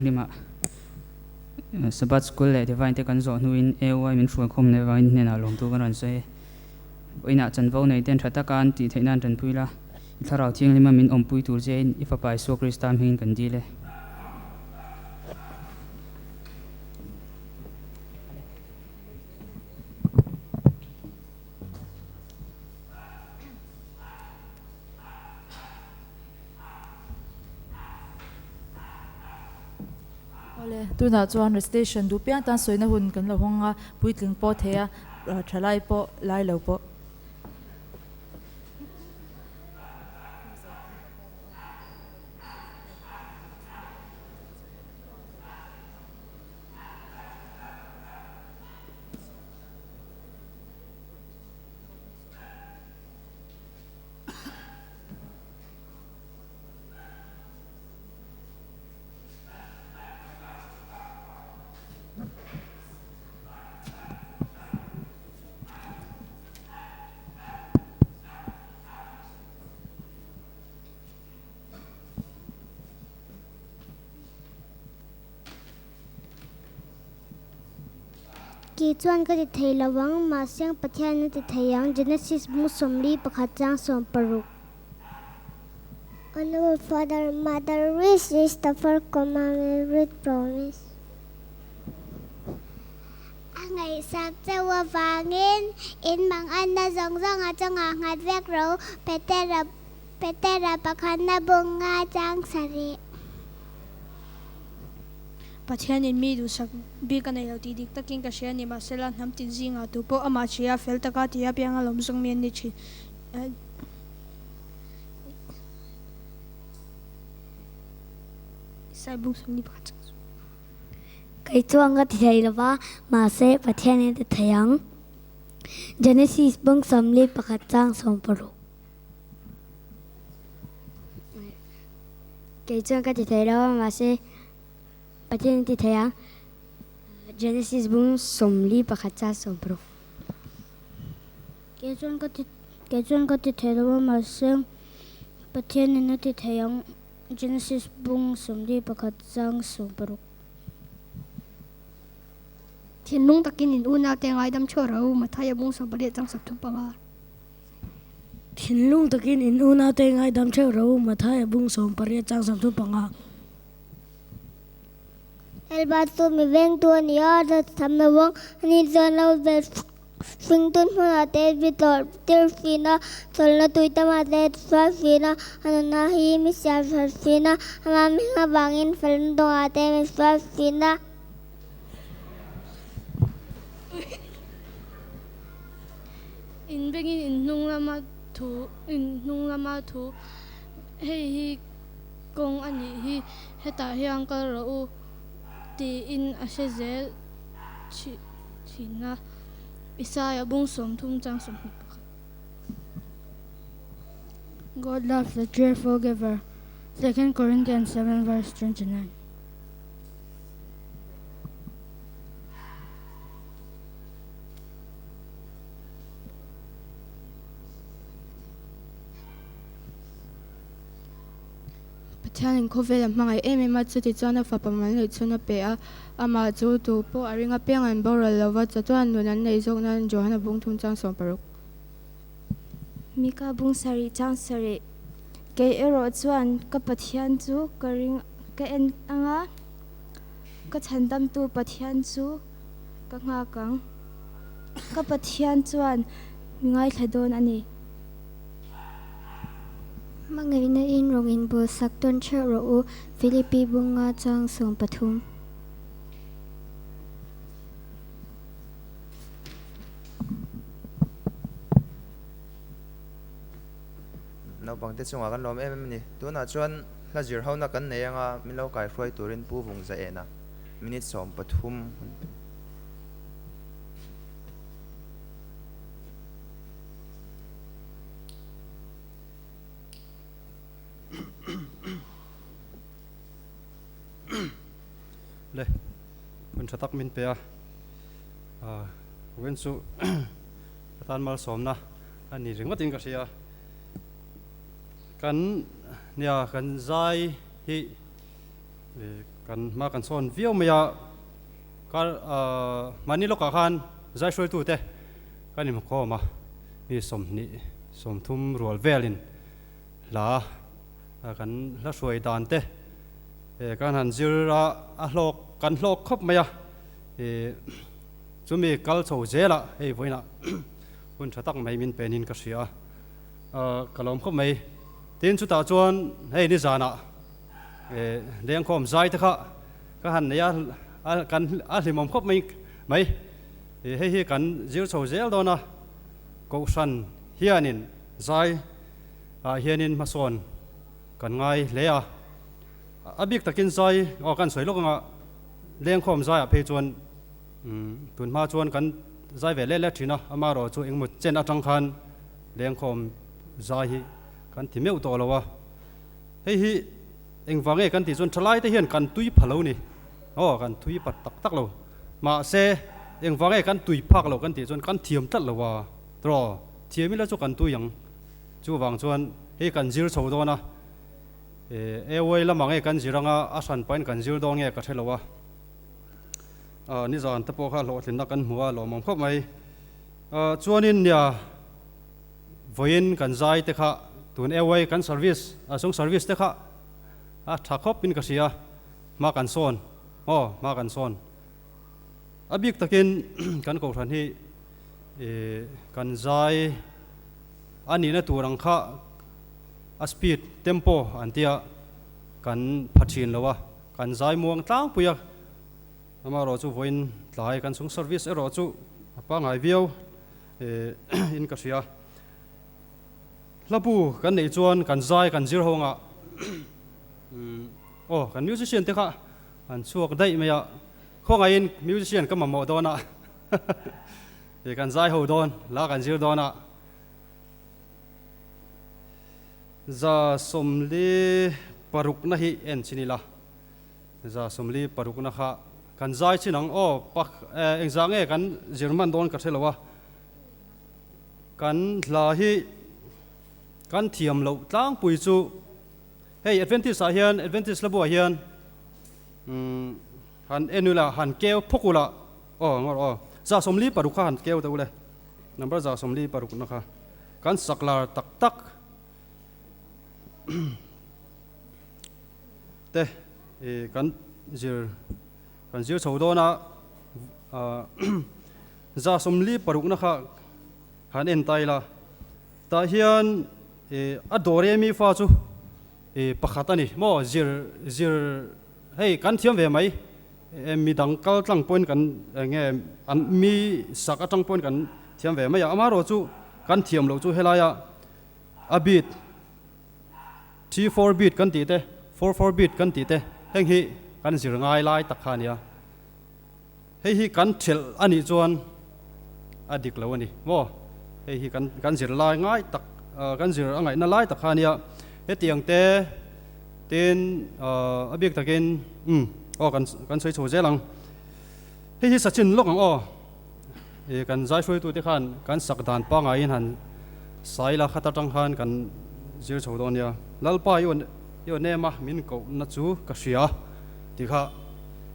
Hlimah Sabbath School leh Divine te kan zawh hnuin AOI min hruaikhawm leh vangin hnenah lawmtu kan rawn sawi. Vawiinah chanvo nei ten tha taka an tih theih nan tanpui la, i Thlarau Thianghlima min awmpui tur chein i Fapa Isua Krista hmingin kan dil e. Awle, tunah chuan recitation duh piang tan sawina hun kan lo hawng a, puitling pawh thei a, thalai pawh lai lo pawh. Kei chuan ka ti thei lo ang, mahse Pathian a ti thei ang, Genesis bung 41 chang 16. Honorable Father, Mother, which is the first commandment with promise? A ngaihsak chauh avangin in manganna zawng zawng a chungah nghat vek ro, Petera, Petera pakhatna bunga chang sarih. Pathianin mi duhsak bik a nei lo tih dik takin ka hria a ni, mahsela hnam tin zingah tu pawh amah hria fel taka ti a pianga lawm zawng mi an ni thin. Kei chuan ka ti thei lo va, mahse Pathianin a ti thei ang. Genesis bung 41 chang 16. Kei chuan ka ti thei lo va, mahse Pathianin a ti thei ang. Genesis bung 41 chang 16. Kei chuan ka ti kei chuan ka ti thei lo a mahse Pathianin a ti thei ang Genesis bung 41 chang 16. Thinlung takin in unaute ngaidam chhuah rawh u, Mathaia bung 18 chang 35. Thinlung takin in unaute ngaidam theuh rawh u, Mathaia bung 18 chang 35. Helpa chu mi vengtu a ni a, Ratham lo vang a ni chuan lo ve Hringtun hmunah te mi tlawh tir thin a, chawlhna tui tamah te chhuat thin a, a nunna hi mi siam that thin a, amah hming avangin felna dawngah te mi chhuat thin a. In bengin in hnung lama thu in hnung lama thu hei hi kawng a nih hi hetah hian kal rawh u tiin a hre zel thin a, Isaia bung 30 chang 21. God loves the cheerful giver, 2 Corinthians 7 verse 29. Pathianin khawvel a hmangaih em em a, chutichuan a fapa mal neih chhun a pe a, amah chu tu pawh a ring apiang an boral lo va, chatuan nun an neih zawk nan Johana bung thum chang 16. Mika bung sarih chang sarih, Kei erawh chuan ka Pathian chu ka ring ka en ang a, ka chhandamtu Pathian chu ka nghak ang. Ka Pathian chuan mi ngaithla dawn a ni. Hmangaihna in rawng in bul sak tawn theuh rawh u, Philippi bunga chang 13. Naupang te chungah kan lawm em em a ni. Tunah chuan hla zir hona kan nei anga min lo kaihruai turin Pu Vungza ena minute 13 hun pe. Le hun tha tak min pe a, vawiin chu ka tan malsawmna a ni ringawtin ka hria. Kan nia kan zai hi. Kan hma kan sawn viau mai a, kar mahni lawkah khan zai hruaitute kan inhmukhawm a, mi 20 30 rual velin hla kan hla hruai dan te kan han zir a, a hlawk kan hlawk khawp mai a, chumi kal chho zelah hei vawiinah hun tha tak mai min penin ka hria a, ka lawm khawp mai. Tin chutah chuan hei nizanah Lengkhawm zai te kha ka han nei a, kan a hlimawm khawp mai mai. Hei hi kan zir chho zel dawn a, Kohhran hianin zai ah hianin hmasawn kan ngai hle a. A bik takin zai aw kan sawi lawk anga lengkhawm zaiah phei chuan tunhma chuan kan zai ve leh leh thin a, amaherawh chu engemaw chen atang khan lengkhawm zai hi kan ti meuh tawh lo a. Hei hi engvang nge kan tih chuan thalai te hian kan tui pha lo ni. Aw kan tui pha tak tak lo. Mahse engvang nge kan tui phak lo kan tih chuan kan thiam tlat lo a. Tawh thiam ila chu kan tui ang. Chuvang chuan hei kan zir chho dawn a. AY lamah nge kan zir anga a hran pahin kan zir dawn nge ka hre lo a. Nizan te pawh kha hlawhtlinna kan hmu a lawmawm khawp mai. Chuanin nia. Vawiin kan zai te kha tun AY kan service a sung service te kha a tha khawp in ka hria hma kan sawn aw hma kan sawn a bik takin kan kohhran hi kan zai a nihna tur ang kha a speed tempo an tia kan pha thin lo a kan zai muang tlangpui a amaherawh chu vawiin tlai kan sung service erawh chu a pangngai viau. In ka hria. Hlabu kan neih chuan kan zai kan zir ho anga aw kan musician te kha an chhuak daih mai a, khawngaihin musician ka mamawh dawn a kan zai ho dawn la kan zir dawn a. 146 hi en chin ila. 146 kha kan zai chin ang aw pak engzah nge kan zir hman dawn ka hre lo a kan hla hi kan thiam loh tlangpui chu hei Adventist ah hian Adventist hlabu ah hian han en ula han keu phawk ula aw ngawr aw 146 kha han keu deuh le number 146 na kha kan sak lar tak tak. Te kan zir kan zir chho dawn a 146 kha han en ta ila tah hian a do re mi fa chu pakhat a ni maw zir zir hei kan thiam ve mai mi dang kal tlang pawhin kan enge an mi sak atang pawhin kan thiam ve mai a amaherawh chu kan thiam loh chu helaia a beat 3 4 beat kan tih te, 4 4 beat kan tih te heng hi kan zir ngai lai tak kha a nia. Hei hi kan thelh a nih chuan a dik lo a ni maw? Hei hi kan kan zir lai ngai tak kan zir a ngaihna lai tak kha a nia. Hetiang te tin a bik takin umm aw kan kan sawi chho zel ang. Hei hi sachin lawk ang aw. Kan zai hruaitute khan kan sak dan pangaiin han sai la khat atang khan kan zir chho dawn nia. Lalpa i aw nem a min kohna chu ka hria tih kha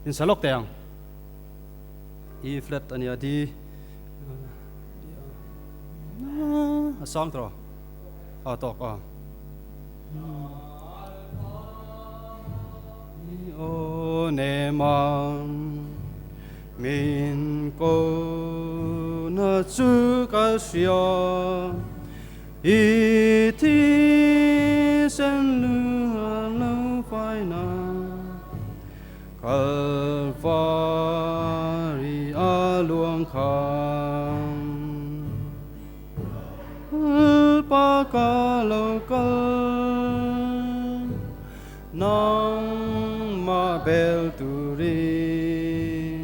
in sa lawk teh ang. E flat a nia D a sang tawh a tawk a. I aw nem a min ko na chu ka hria i thisen lu a lo fai na Kalvari a luang kham Pa ka lo kal Nangmah bel turin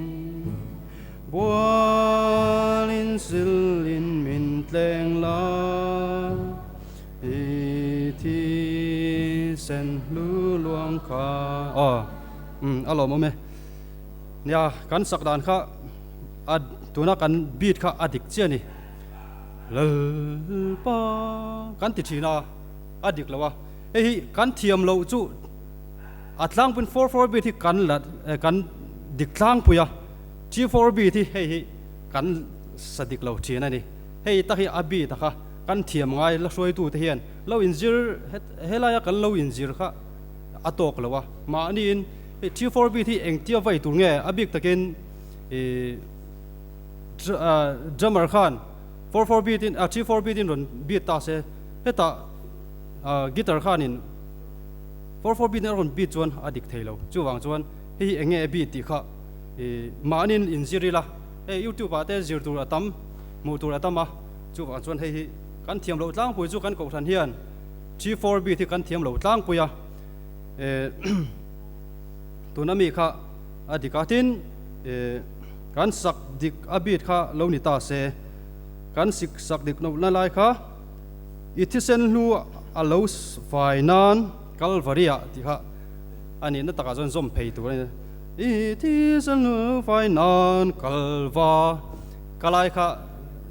Bualin silin min tleng la I thisen hlu luang kha. Aw umm a lawmawm e. Nia kan sak dan kha a tuna kan beat kha a dik chiah a ni. Lalpa kan ti thin a a dik lo a. Hei hi kan thiam loh chu A tlangpuiin 4 4 beat hi kan la kan dik tlangpui a, 3 4 beat hi hei hi kan sa dik lo thin a ni. Hei tak hi a beat a kha kan thiam ngai la hruaitute hian lo inzir helaia kan lo inzir kha a tawk lo a, mahniin hei 3 4 beat hi engtia vai tur nge a bik takin ih drummer khan 4 4 beat in 3 4 beat in rawn beat ta se hetah guitar khanin 4 4 beat in a rawn beat chuan a dik thei lo. Chuvang chuan hei hi enge a beat tih kha ih mahniin inzir ila hei youtube ah te zir tur a tam hmuh tur a tam a, chuvang chuan hei hi kan thiam loh tlangpui chu kan kohhran hian 3 4 beat hi kan thiam lo tlangpui a eh tuna mi kha a dik a tin eh kan sak dik a beat kha lo ni ta se kan sik sak dik lohna lai kha i thisen hlu a lo fai nan Kalvari ah tih kha a nihna takah chuan zawm phei tur a ni. I thisen hlu fai nan Kalva ka lai kha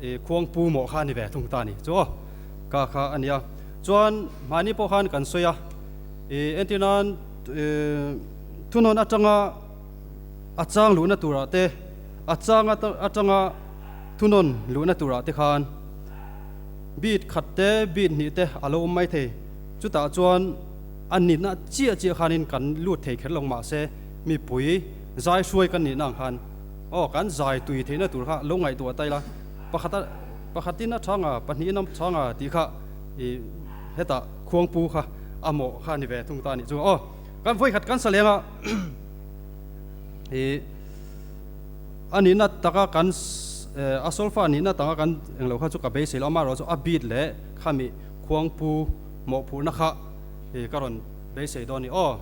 i khuang pu mawh kha a ni ve thung ta a ni chu aw ka kha a nia. Chuan mahni pawh khan kan sawi a i entir nan thunawn atanga a chang luhna turah te a chang atanga thunawn luhna turah te khan beat khat te beat hnih te a lo awm mai thei. Chutah chuan a nihna chiah chiah khanin kan lut thei kher lo mahse mipui zai hruai kan nihna ang khan aw kan zai tui theihna tur kha lo ngaihtuah ta ila pakhat a pakhatin a chhang a pahnihin a chhang a tih kha ih hetah khuangpu kha a mawh kha a ni ve thung ta a nih chu aw kan vawikhat kan sa leng a ih a nihna taka kan a solfa nihna taka kan englo kha chu ka beisei lo amaherawhchu chu a beat leh khami Khuangpu mawhphurhna kha i ka rawn beisei dawn a ni aw.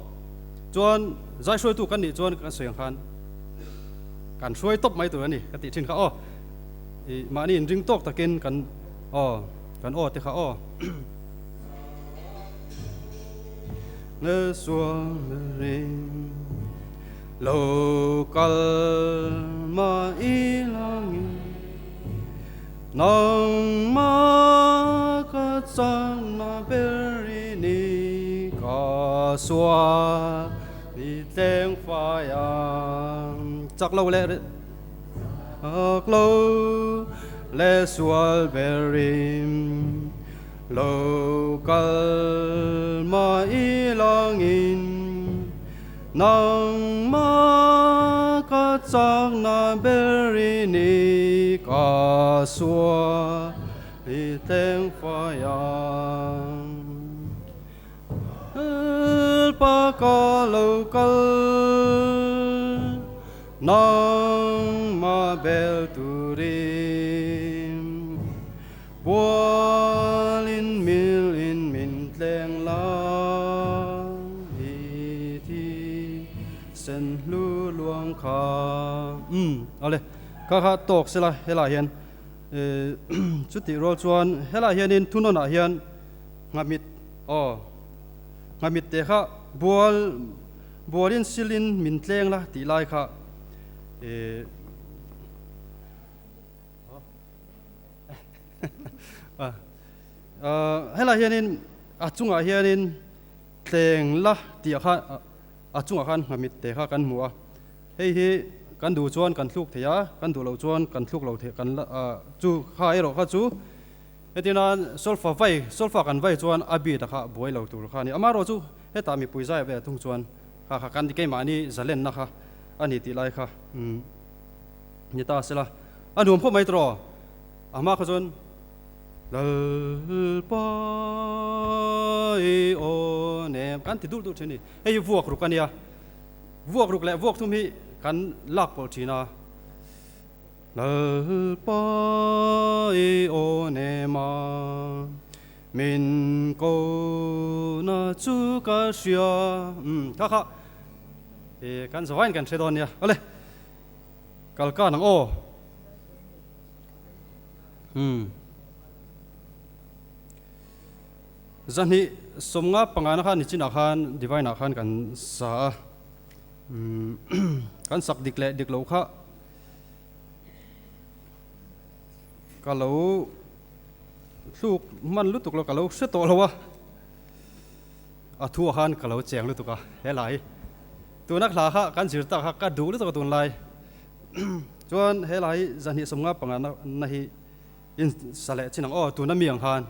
Chuan zai hruaitu kan nih chuan kan sawi ang khan kan hruai tawp mai tur a ni ka tih thin kha aw. I mahni inring tawk takin kan aw kan aw te kha aw. Ngesuamerin lo kal mah ilangin. Nangma ka chana ber i ni ka sual i tleng fai ang chak lo leh chak lo leh sual ber in lo kal mah i langin Nangma ka chakna ber i ni ka sua i tleng fai ang. Lalpa ka lo kal nangma bel turin Bualin milin min tleng la i thi sen hlu luang kha. Umm awle kha kha tawk sela helaiah hian chutih rual chuan helaiah hianin thunawnah hian nghamit aw nghamit te kha bual bualin silin min tleng la tih lai kha ih. Helai hianin a chungah hianin tleng la tih ah khan a chungah khan nghamit te kha kan hmu a, hei hi kan duh chuan kan thluk thei a, kan duh loh chuan kan thluk lo thei kan la chu kha erawh kha chu hetiang nan solfa vai solfa kan vai chuan a beat a kha buai lo tur kha a ni. Amaherawh chu hetah mipui zai ve thung chuan kha kha kan keimahni zalenna kha a ni tih lai kha umm. Ni ta sela, a nuam khawp mai tawh. A hma kha chuan Lalpa i aw nem kan ti dulh dulh thin a ni. Hei hi vuak ruk a nia, vuak ruk leh vuak thum hi kan lak pawlh thin a. Lalpa i aw nem a, min ko na chu ka hria. Umm kha kha kan zavaiin kan hre dawn nia. Awle. Kal kan ang aw. Umm. Zahnih sawmnga pangana khan nichinah khan Divine ah khan kan sa a. Umm kan sak dik leh dik lo kha ka lo thluk hman lutuk lo ka lo hre tawh lo a. A thu ah khan ka lo cheng lutuk a he hla hi. Tuna hla kha kan zir tak kha ka duh lutuk a tunlai. Chuan he hla hi zahnih sawmnga panga na hi in sa leh chin ang aw tuna mi ang khan.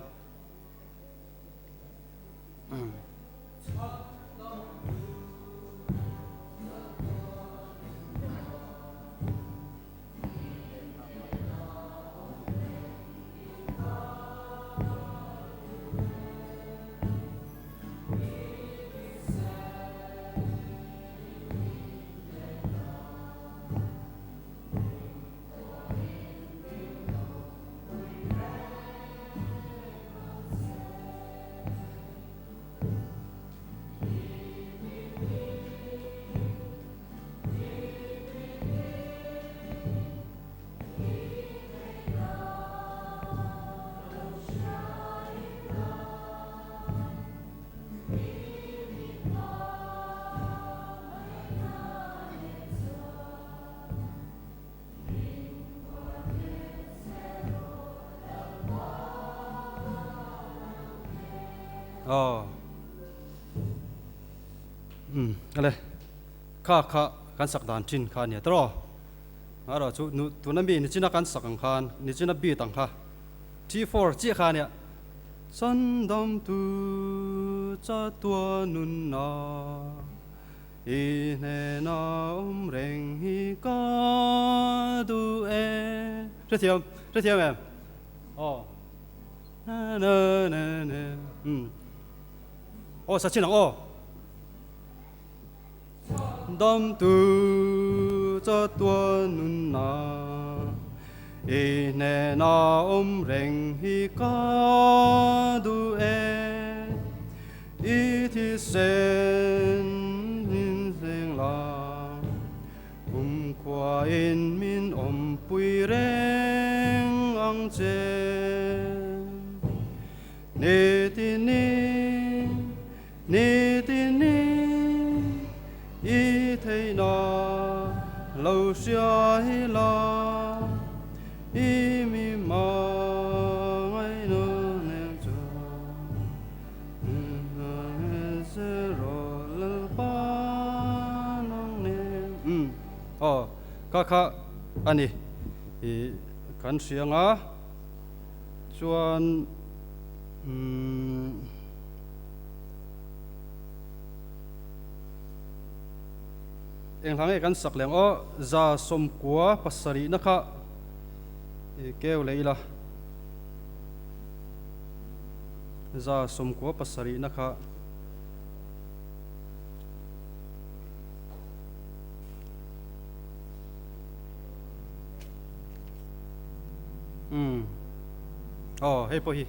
Aw umm ale kha kha kan sak dan thin kha ania tawh aw erawh chu nu tuna mi nichina kan sak ang khan nichina beat ang kha T4 chiah kha ania Chandam tu chatua nunna I hnena awm reng hi ka duh e. Hrethiam, hrethiam em? Aw. Na na na na. Umm. Aw sa chin ang aw. Dam tu chatuan nunna I hnena awm reng hi ka duh e. I thisen min hleng la, kumkhuain min awmpui reng ang che. Ni ti ni, ni ti ni, i theihna lo hria hi la, i mi hmangaihna nen chuan. Aw kha kha a ni i kan hria anga chuan umm eng hla nge kan sak leh ang aw 97 na kha i keu leh ila. 97 na kha. Umm. Aw, hei pawh hi.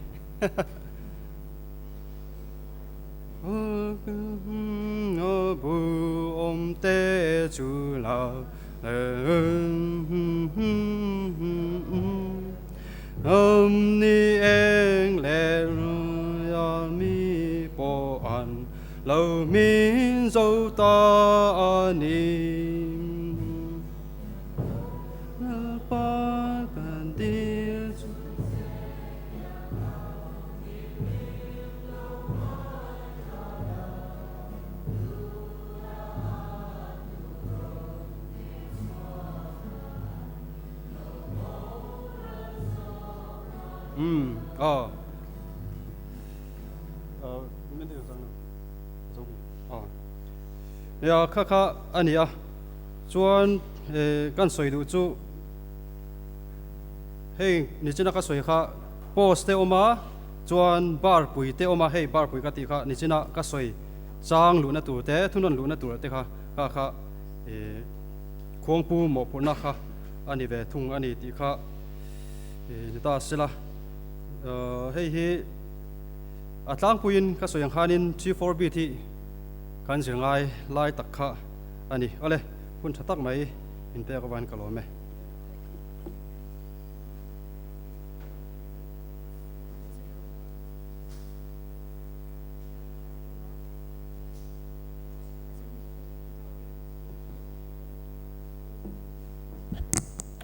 Bu awm te chu la. Awm ni eng leh ruia mi pawh an lo min zo ta a ni. Lalpa kan dil chu. Umm aw Nia kha kha a ni a chuan kan sawi duh chu hei nichina ka sawi kha post te awm a chuan bar pui te awm a hei bar pui ka tih kha nichina ka sawi chang luhna tur te thunawn luhna tur te kha kha kha Khuangpu mawhphurhna kha a ni ve thung a ni tih kha ni ta sela. Hei hi a tlangpuiin ka sawi ang khanin G4 beat hi kan zir ngai lai tak kha a ni. Awle, hun tha tak mai inpek avangin ka lawm e.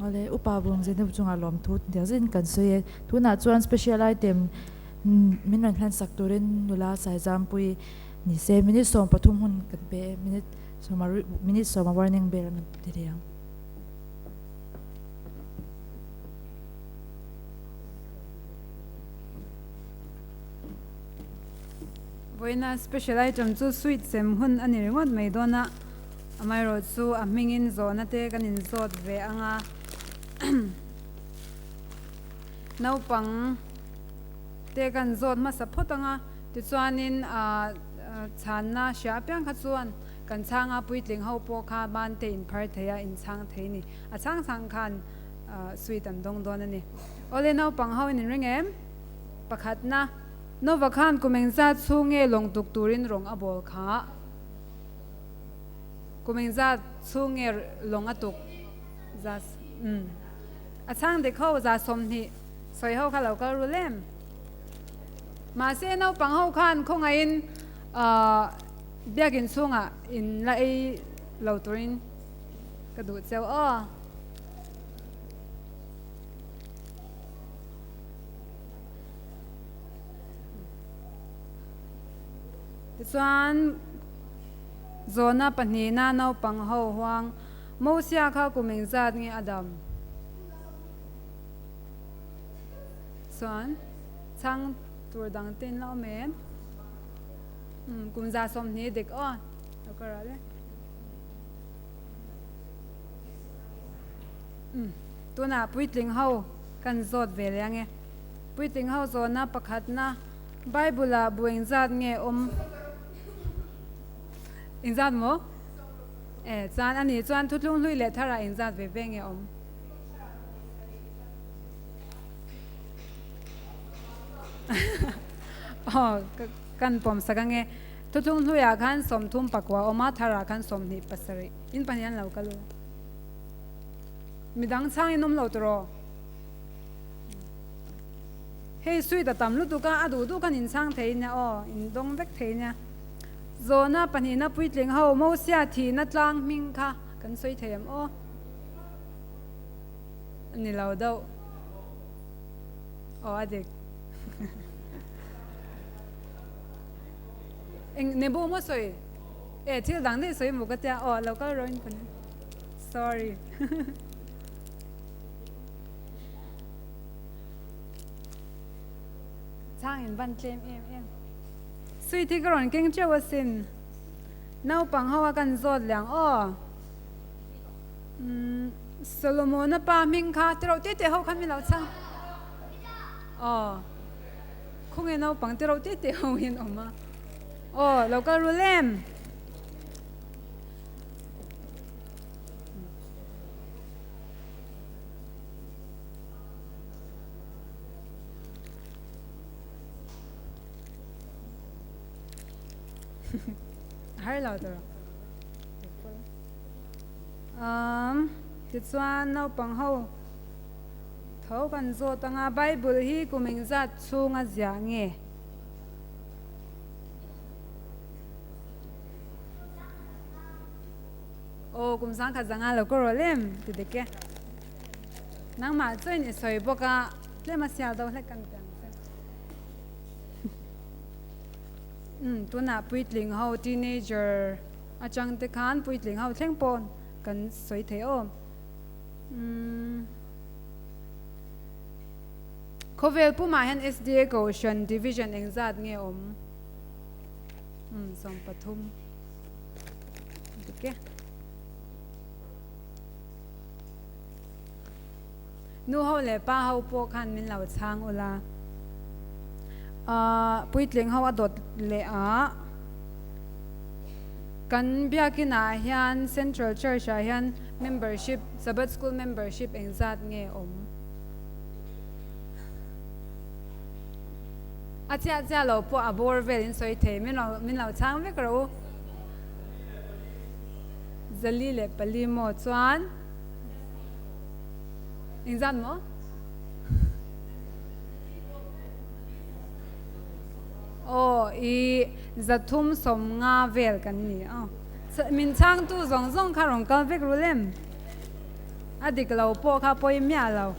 Awle, Upa Vawng Zainab chungah lawmthu tia zetin kan sawi e. Tunah chuan special item min rawn hlansak turin nula Saizampui Ni se minute 13 hun kan pe e, minute sawma minute sawma warning bell an ti thei ang. Vawiina special item chu sweet sem hun a ni ringawt mai dawn a, amaherawh chu a hmingin zawhna te kan inzawt ve ang a, naupang te kan zawt hmasa phawt ang a. Tichuanin chhanna hria apiang kha chuan kan chhanga puitling ho pawh kha ban te inphar thei a, inchhang thei ni. A chhang chhang khan sweet an dawng dawn a ni. Awle naupang ho in inring em? Pakhatna, Nova khan kum engzat chhung nge lawng tuk turin rawng a bawl kha? Kum engzat chhung nge lawng a tuk? Za, umm. A chhang dik ho 120 sawi ho kha lo kal rul em? Mahse naupang ho khan khawngaihin biakin chhungah in la ei lo turin ka duh cheu aw. Tichuan zawhna pahnihna naupang ho huang Mosia kha kum engzat nge a dam? Chuan chhang tur dang te in la awm em? Umm kum 120 dik aw lo ka ral e. Umm tunah puitling ho kan zawt ve leh ange. Puitling ho zawhna pakhatna Bible ah bu engzat nge awm? Engzat maw? E chuan ani chuan thuthlung hlui leh thar ah engzat ve ve nge awm? Aw kan pawm sak ange thuthlung hnuiah khan 34 a awm a tharah khan 27 in pahnih an lo kal u midang chhang in awm lo tawh hei sweet a tam lutuk a a duh duh khan in chhang thei nia aw in dawng vek thei nia zawhna pahnihna puitling ho Mosia thihna tlang hming kha kan sawi thei ang aw. Ni lo deuh. Aw a dik. Eng Nebo maw sawi? E thil dang daih sawi maw ka tia. Aw lo kal rawh in pawn. Sorry. Chhang in van tlem em em. Sweet hi ka rawn keng teuh asin. Naupang ho a kan zawt liang aw. Umm Solomona pa hming kha tiro te te ho khan min lo chhang. Aw khawnge naupang tiro te te ho hian awm a. Aw lo kal rul em. Har lo tawh. Umm tichuan naupang ho tho kan zawt anga Bible hi kum engzat chhunga ziah nge? Aw kum sangkhat zanga lo ka rawlh em ti dik e. Nangmah chuan i sawi bawk a tlem a sial deuh hlek kan ti ang che. Umm tunah puitling ho teenager Atang te khan puitling ho thleng pawh kan sawi thei aw. Umm. Khawvel pumah hian SDA Kohhran Division engzat nge awm? Umm 13. Dik e. Nu ho leh pa ho pawh khan min lo chhang ula. Ahh puitling ho a dawt leh a, kan biakin ah hian Central Church ah hian membership Sabbath School membership engzat nge awm? A chiah chiah lo pawh a bawr vel in sawi thei min lo min lo chhang vek rawh u. 404 maw chuan Engzat maw? Aw i 350 vel kan ni a. Min chhangtu zawng zawng kha rawn kal vek rul em? A dik lo pawh kha pawi miah lo.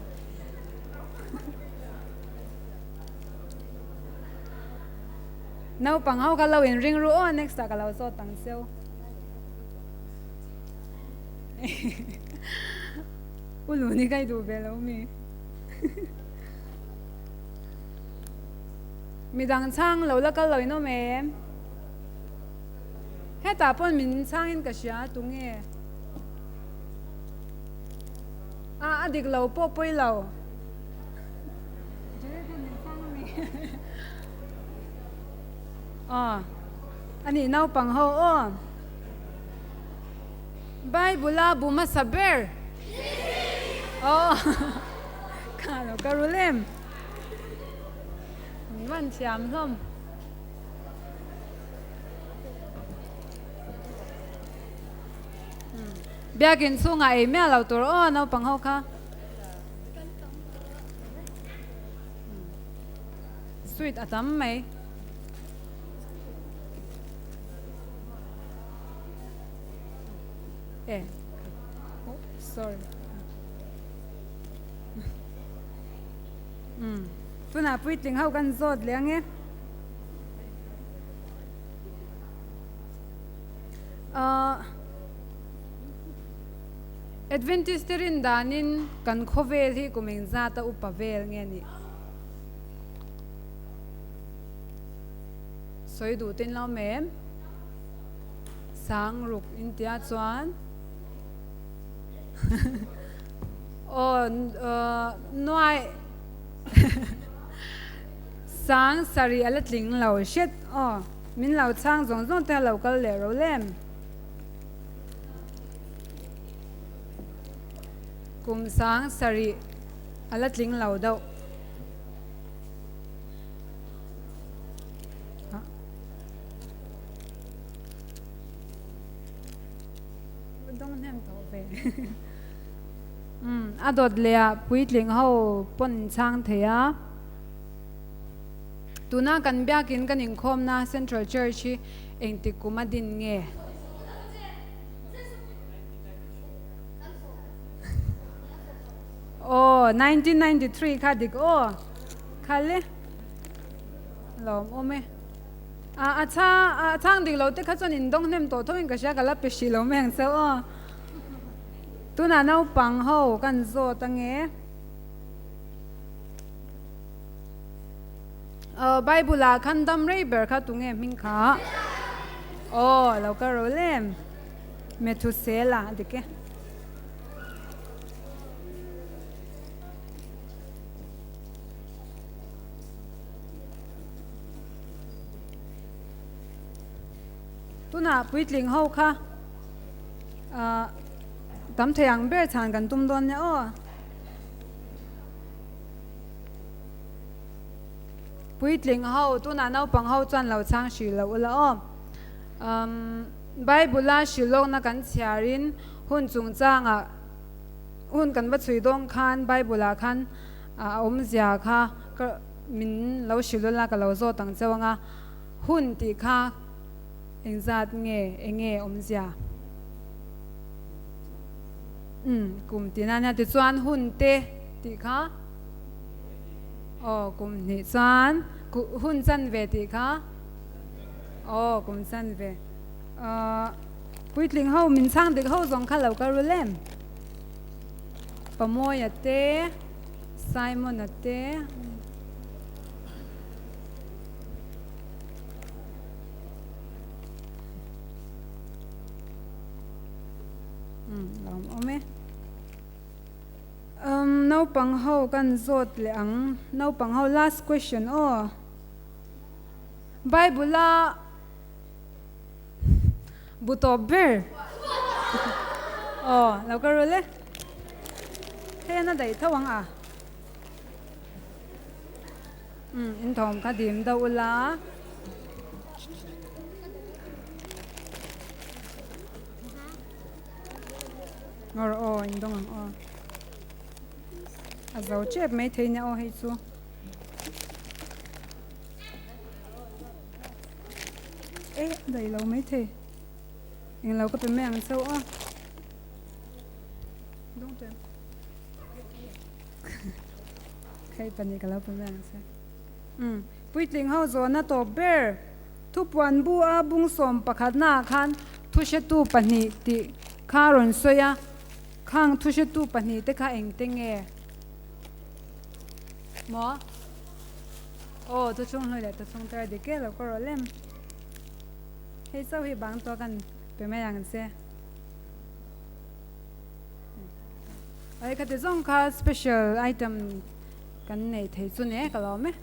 Naupang ho kha lo in ring ru aw next ah ka lo zawt ang cheu. U Luni ka i duh ve lo mi. Midang chhang lo la kal lo in awm em? Hetah pawn min chhang in ka hria tunge? A a dik lo pawh pawi lo. Aw a nih naupang ho aw. Bible a bu hmasa ber. Aw kha lo ka rul em. Min van thiam hlawm. Biakin chhungah ei miah lo tur aw naupang ho kha. Sweet a tam mai. E. Oh, sorry. Um. Tunah puitling ho kan zawt leh ange. Uh, Adventist te rin danin kan khawvel hi kum engzata upa vel nge nih? Sawi duh ten lo mem? Sang ruk in tia chuan aw nuai sang sarih a la tling lo hret aw min lo chhang zawng zawng te a lo kal leh ro lem. Kum sang sarih a la tling lo deuh. Dawng hnem tawh ve. Um, a dawt leh ah puitling ho pawn chhang thei a. Tuna kan biakin kan inkhawmna Central Church hi engtik kum a din nge? Aw, 1993 kha dik aw. Khal e. Lawm awm e. A a chha a chhang dik lo te kha chuan in dawng hnem tawh tho in ka hria ka la pe hrih lo mai ang che aw. Tunah naupang ho kan zawt ange. Aw Bible ah khan dam rei ber kha tunge hming kha? Aw lo ka ro lem. Methusela a dik e. Tunah puitling ho kha tam thei ang ber chhan kan tum dawn nia aw. Puitling ho tunah naupang ho chuan lo chhang hrih loh ula aw. Bible-a hrilhlawkna kan chhiarin hun chungchangah hun kan va chhui dawn khan Bible-ah khan a awmzia kha ka min lo hrilh ula ka lo zawt ang cheu anga hun tih kha engzat nge enge awmzia? Umm kum tihna ania tichuan hun te tih kha aw kum hnih chuan hun chanve tih kha Aw kum chan ve. Ahh puitling ho min chhang dik ho zawng kha lo ka rul em? Pamawia te, Simon-a te. Umm lawm awm e. Umm naupang ho kan zawt leh ang. Naupang ho last question aw. Bible a bu tawp ber aw lo ka rul e hei an a daih tho ang a um in thawm kha dim deuh ula ngawr aw in dawng ang aw a zo tep mai thei nia aw hei chu. E daih lo mai thei eng lo ka pe mai ang chauh a dawng teh hei pahnih ka lo pe mai ang che um puitling ho zawhna tawp ber. Thupuan bu a bung sawm pakhatnaah khan thuhretu pahnih tih kha a rawn sawi a, khang thuhretu pahnih te kha engte nge maw? Aw, thuchhung hlui leh thuchhung tar dik e lo ka rawh lem. Hei chauh hi bang tuah kan pe mai ang che. Ai khati zawng kha special item kan nei thei chu ne ka lawm e.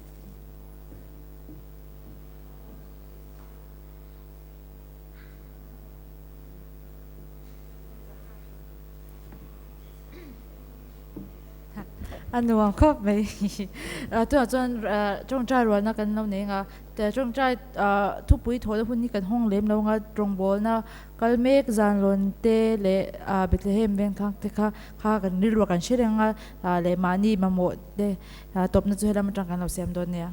A nuam khawp mai. Tunah chuan tawngtai rualna kan lo nei anga tawngtai thupui thawhna hun hi kan hawng lem lo anga rawngbawlna kal mek zan lawn te leh Bethlehem vengthlang te kha kha kan rilru kan hre reng a leh mahni mamawh te tawpna chu helam atang kan lo siam dawn nia.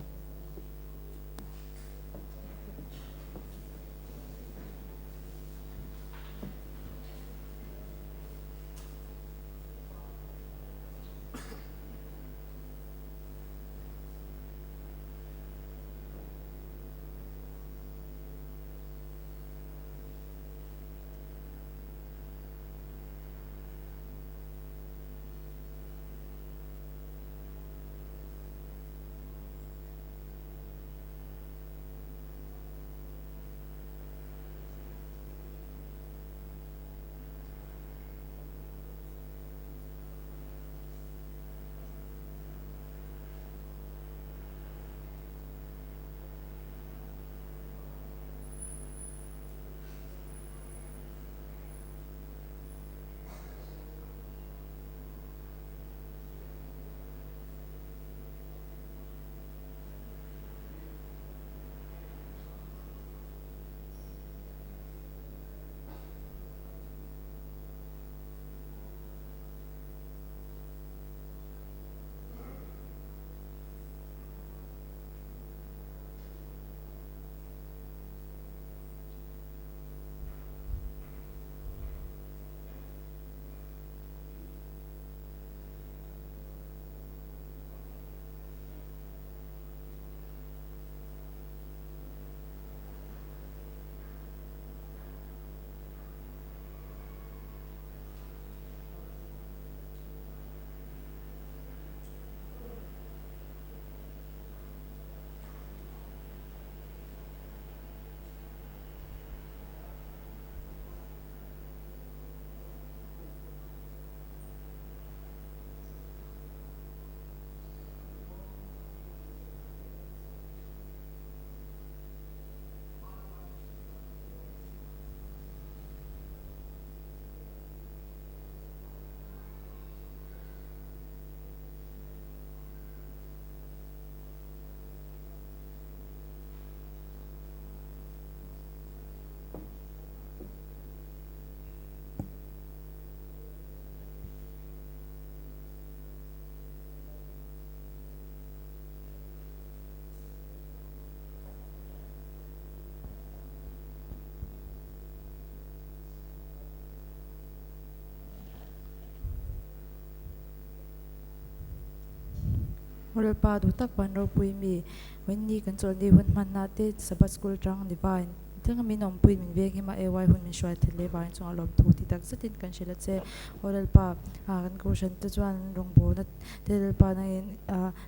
Lalpa duh tak van ropui mi, Wendy kan chawlhni hun hmanna te Sabbath School atang Divine thleng min awmpui min veng him a AY hun min hruai thei leh vangin chungah lawmthu ti tak zetin kan hrilh a che. Aw Lalpa, kan kohhran te chuan rawngbawlna te Lalpa nangin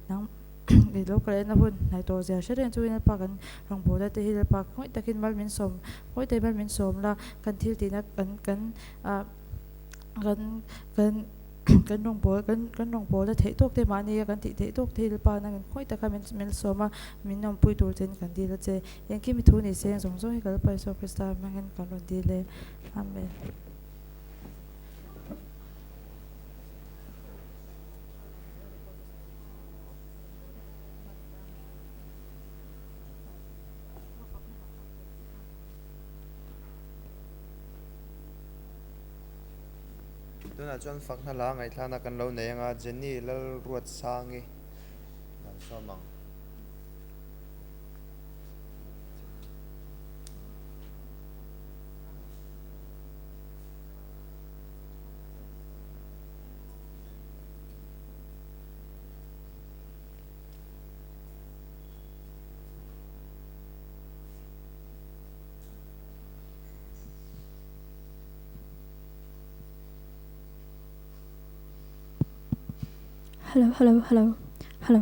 nang i lo kal ena hun hnaih tawh zia hre reng chungin Lalpa kan rawngbawlna te hi Lalpa khawngaih takin mal min sawm khawngaih takin mal min sawm la kan thil tihna kan kan kan kan kan rawngbâwl kan kan rawngbâwlna theih tâwk te mahni a kan tih theih tâwk te hi Lalpa nangin khawi taka min min sawm a, min awmpui tûr chein kan dîl a che. Engkim i thu ni se zawng zawng hi ka Lalpa Isua Krista hmangin kan rawn dîl e. Amen. Tunah chuan fakna la ngaihthlana kan lo nei anga Jenny Lalruatsangi kan sawm ang. Hello hello hello hello.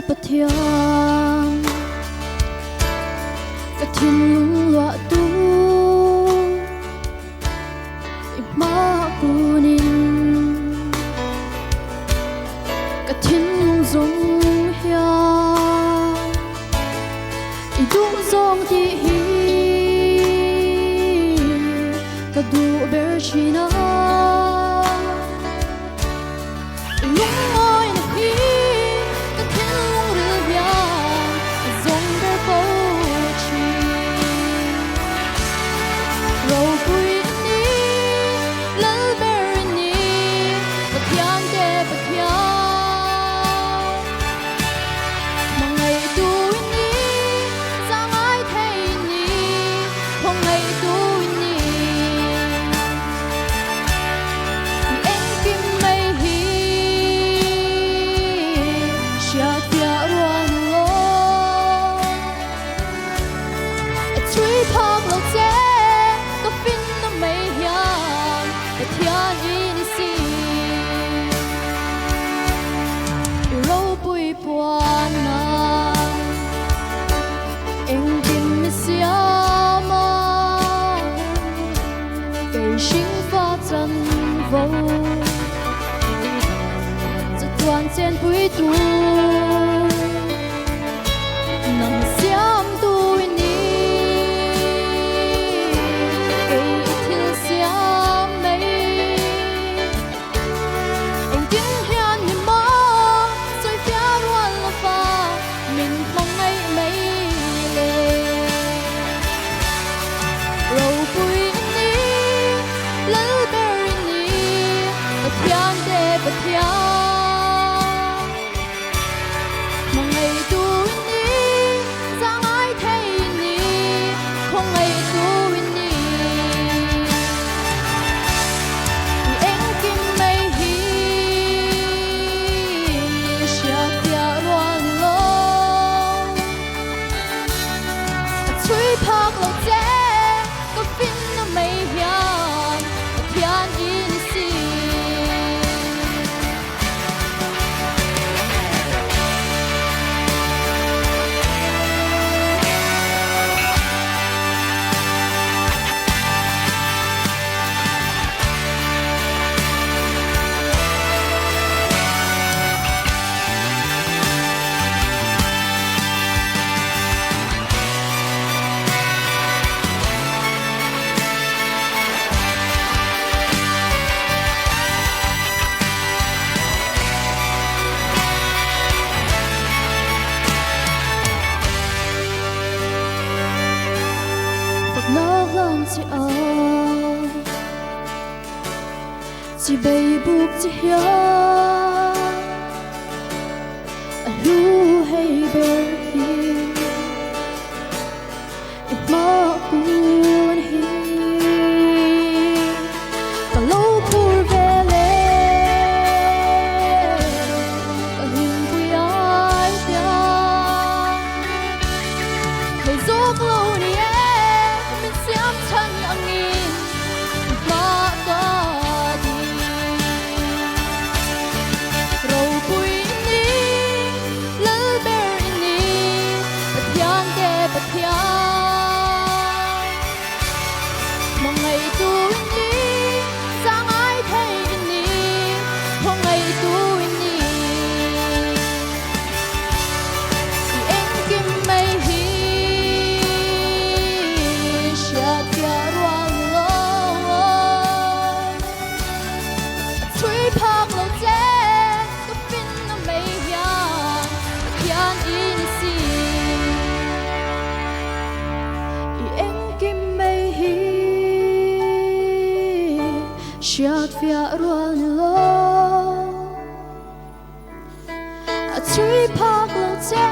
Pathian ka thinlung luah tu i hma kunin ka thinlung zawng hian i duh zawng tih hi ka duh ber thin a. Lungngawi na hi ka thinlung ril hian a zawng ber fo thin. Ropui i ni, lal ber i ni, Pathian te Pathian. Hmangaihtu i ni, zahngai thei i ni, khawngaihtu i ni. I engkim mai hi hriatfiah rual lo. A chhui phak lo che ka finna mai hian Pathian i ni si. I ropui puan nan engkim i siam a, kei hring fa chanvo chatuan chenpui tu nang siam tu i ni. Kei i thil siam mai engtin hian ni maw sawi fiah rual lo fa min hmangaih mai le. Ropui i ni, lal ber i ni, Pathian te Pathian. Hmangaihtu i ni, zahngai thei i ni, khawngaihtu i ni. I engkim mai hi hriatfiah rual lo. A chhui phak lo che ka finna mai hian Pathian i ni si. hlan che a Chibai buk che hian a hlu hei ber hi I hma kun hi ka lo phur vel e Ka hlimpui ai hian thei zawk lo ni e Min siam chhan angin i hma ka ding Ropui i ni Lal ber i ni Pathian te Pathian Hmangaihtu i ni Zangai thei i ni Khawngaihtu i ni I engkim mai hi Hriatfiah rual ni lo A chhui phak lo che Ka finna mai hian Pathian i ni si. I engkim mai hi Hriatfiah rual ni lo. A chhui phak lo che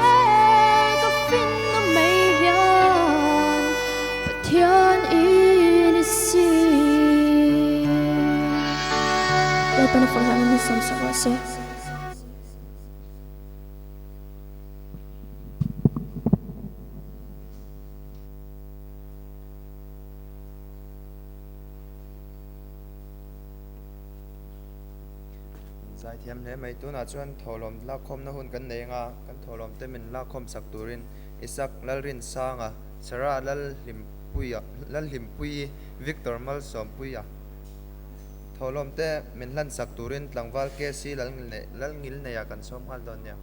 Ka finna mai hian Pathian i ni si. Lalpan a fawlhlan in min sawm sak rawh se. Zaithiam hle mai. Tunah chuan thawhlawm lakkhawmna hun kan nei anga kan thawhlawm te min lakkhawm sak turin Isak Lalrinsanga, Sarah Lalhlimpuia, Lalhlimpuii, Victor Malsawmpuia thawhlawm te min hlan sak turin tlangval KC Lalngilneia kan sawm nghal dawn nia.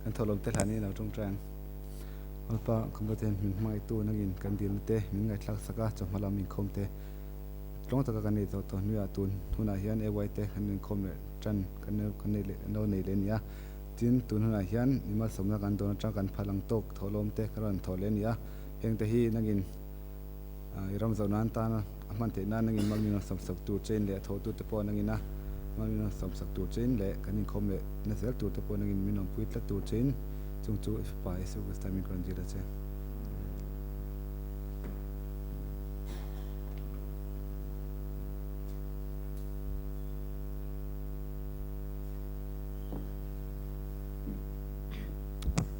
Kan thawhlawm te hlani lo tawngtai ang. Lalpa Computer hian min hmangaihtu nangin kan dilna te min ngaihthlak sak a, chawhma lam inkhawm te tlawng taka kan nei tawh tawh hnuaiah tun hunah hian AY te kan inkhawm leh tan kan nei leh an lo nei leh a ni a. Tin, tun hunah hian mi malsawmna kan dawn atang kan phal ang tawk thawhlawm te kan rawn thawh leh a ni a. Heng te hi nangin i ram zawh nan tana a hman theih nan nangin mal min rawn sawm sak tur chain leh a thawhtu te pawh nangin a Mal min rawn sawmsak tur chein leh kan inkhawm leh na zel tur te pawh nangin min awmpui tlat tur chein chung chu i Fapa Jesuh Krista min ka rawn dil a che.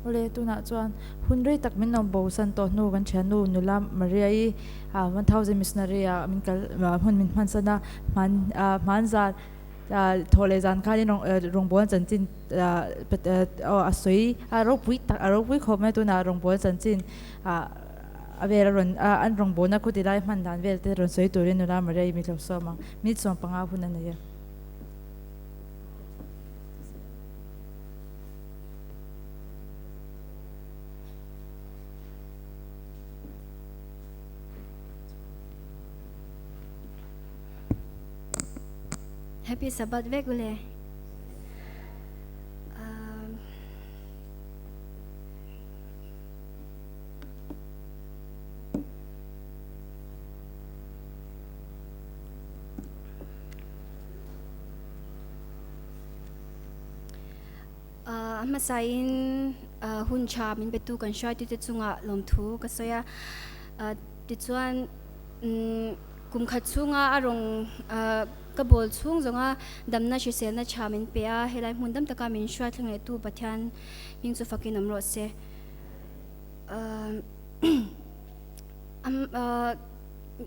Awle, tunah chuan hun rei tak min awm bo san tawh hnu kan thiannu nula Maria-i 1000 missionary ah min kal hmun min hman san a, hman hman zan thawh leh zan khanin rawngbawlna chanchin a sawi a ropui tak a ropui khawp mai tunah rawngbawlna chanchin a vel a rawn an rawngbawlna khaw ti lai hman dan vel te rawn sawi turin nula Maria-i mi tlawm sawm ang minute 15 hun a nei a. Happy Sabbath vek ule. A hmasain hun tha min betu kan hruaitute chungah lawmthu ka sawi a. Tichuan kum khat chhunga a rawng ka bawl chhung zawnga damna hriselna tha min pe a, helai hmun dam taka min hruai thleng lehtu Pathian hming chu fakin awm rawh se.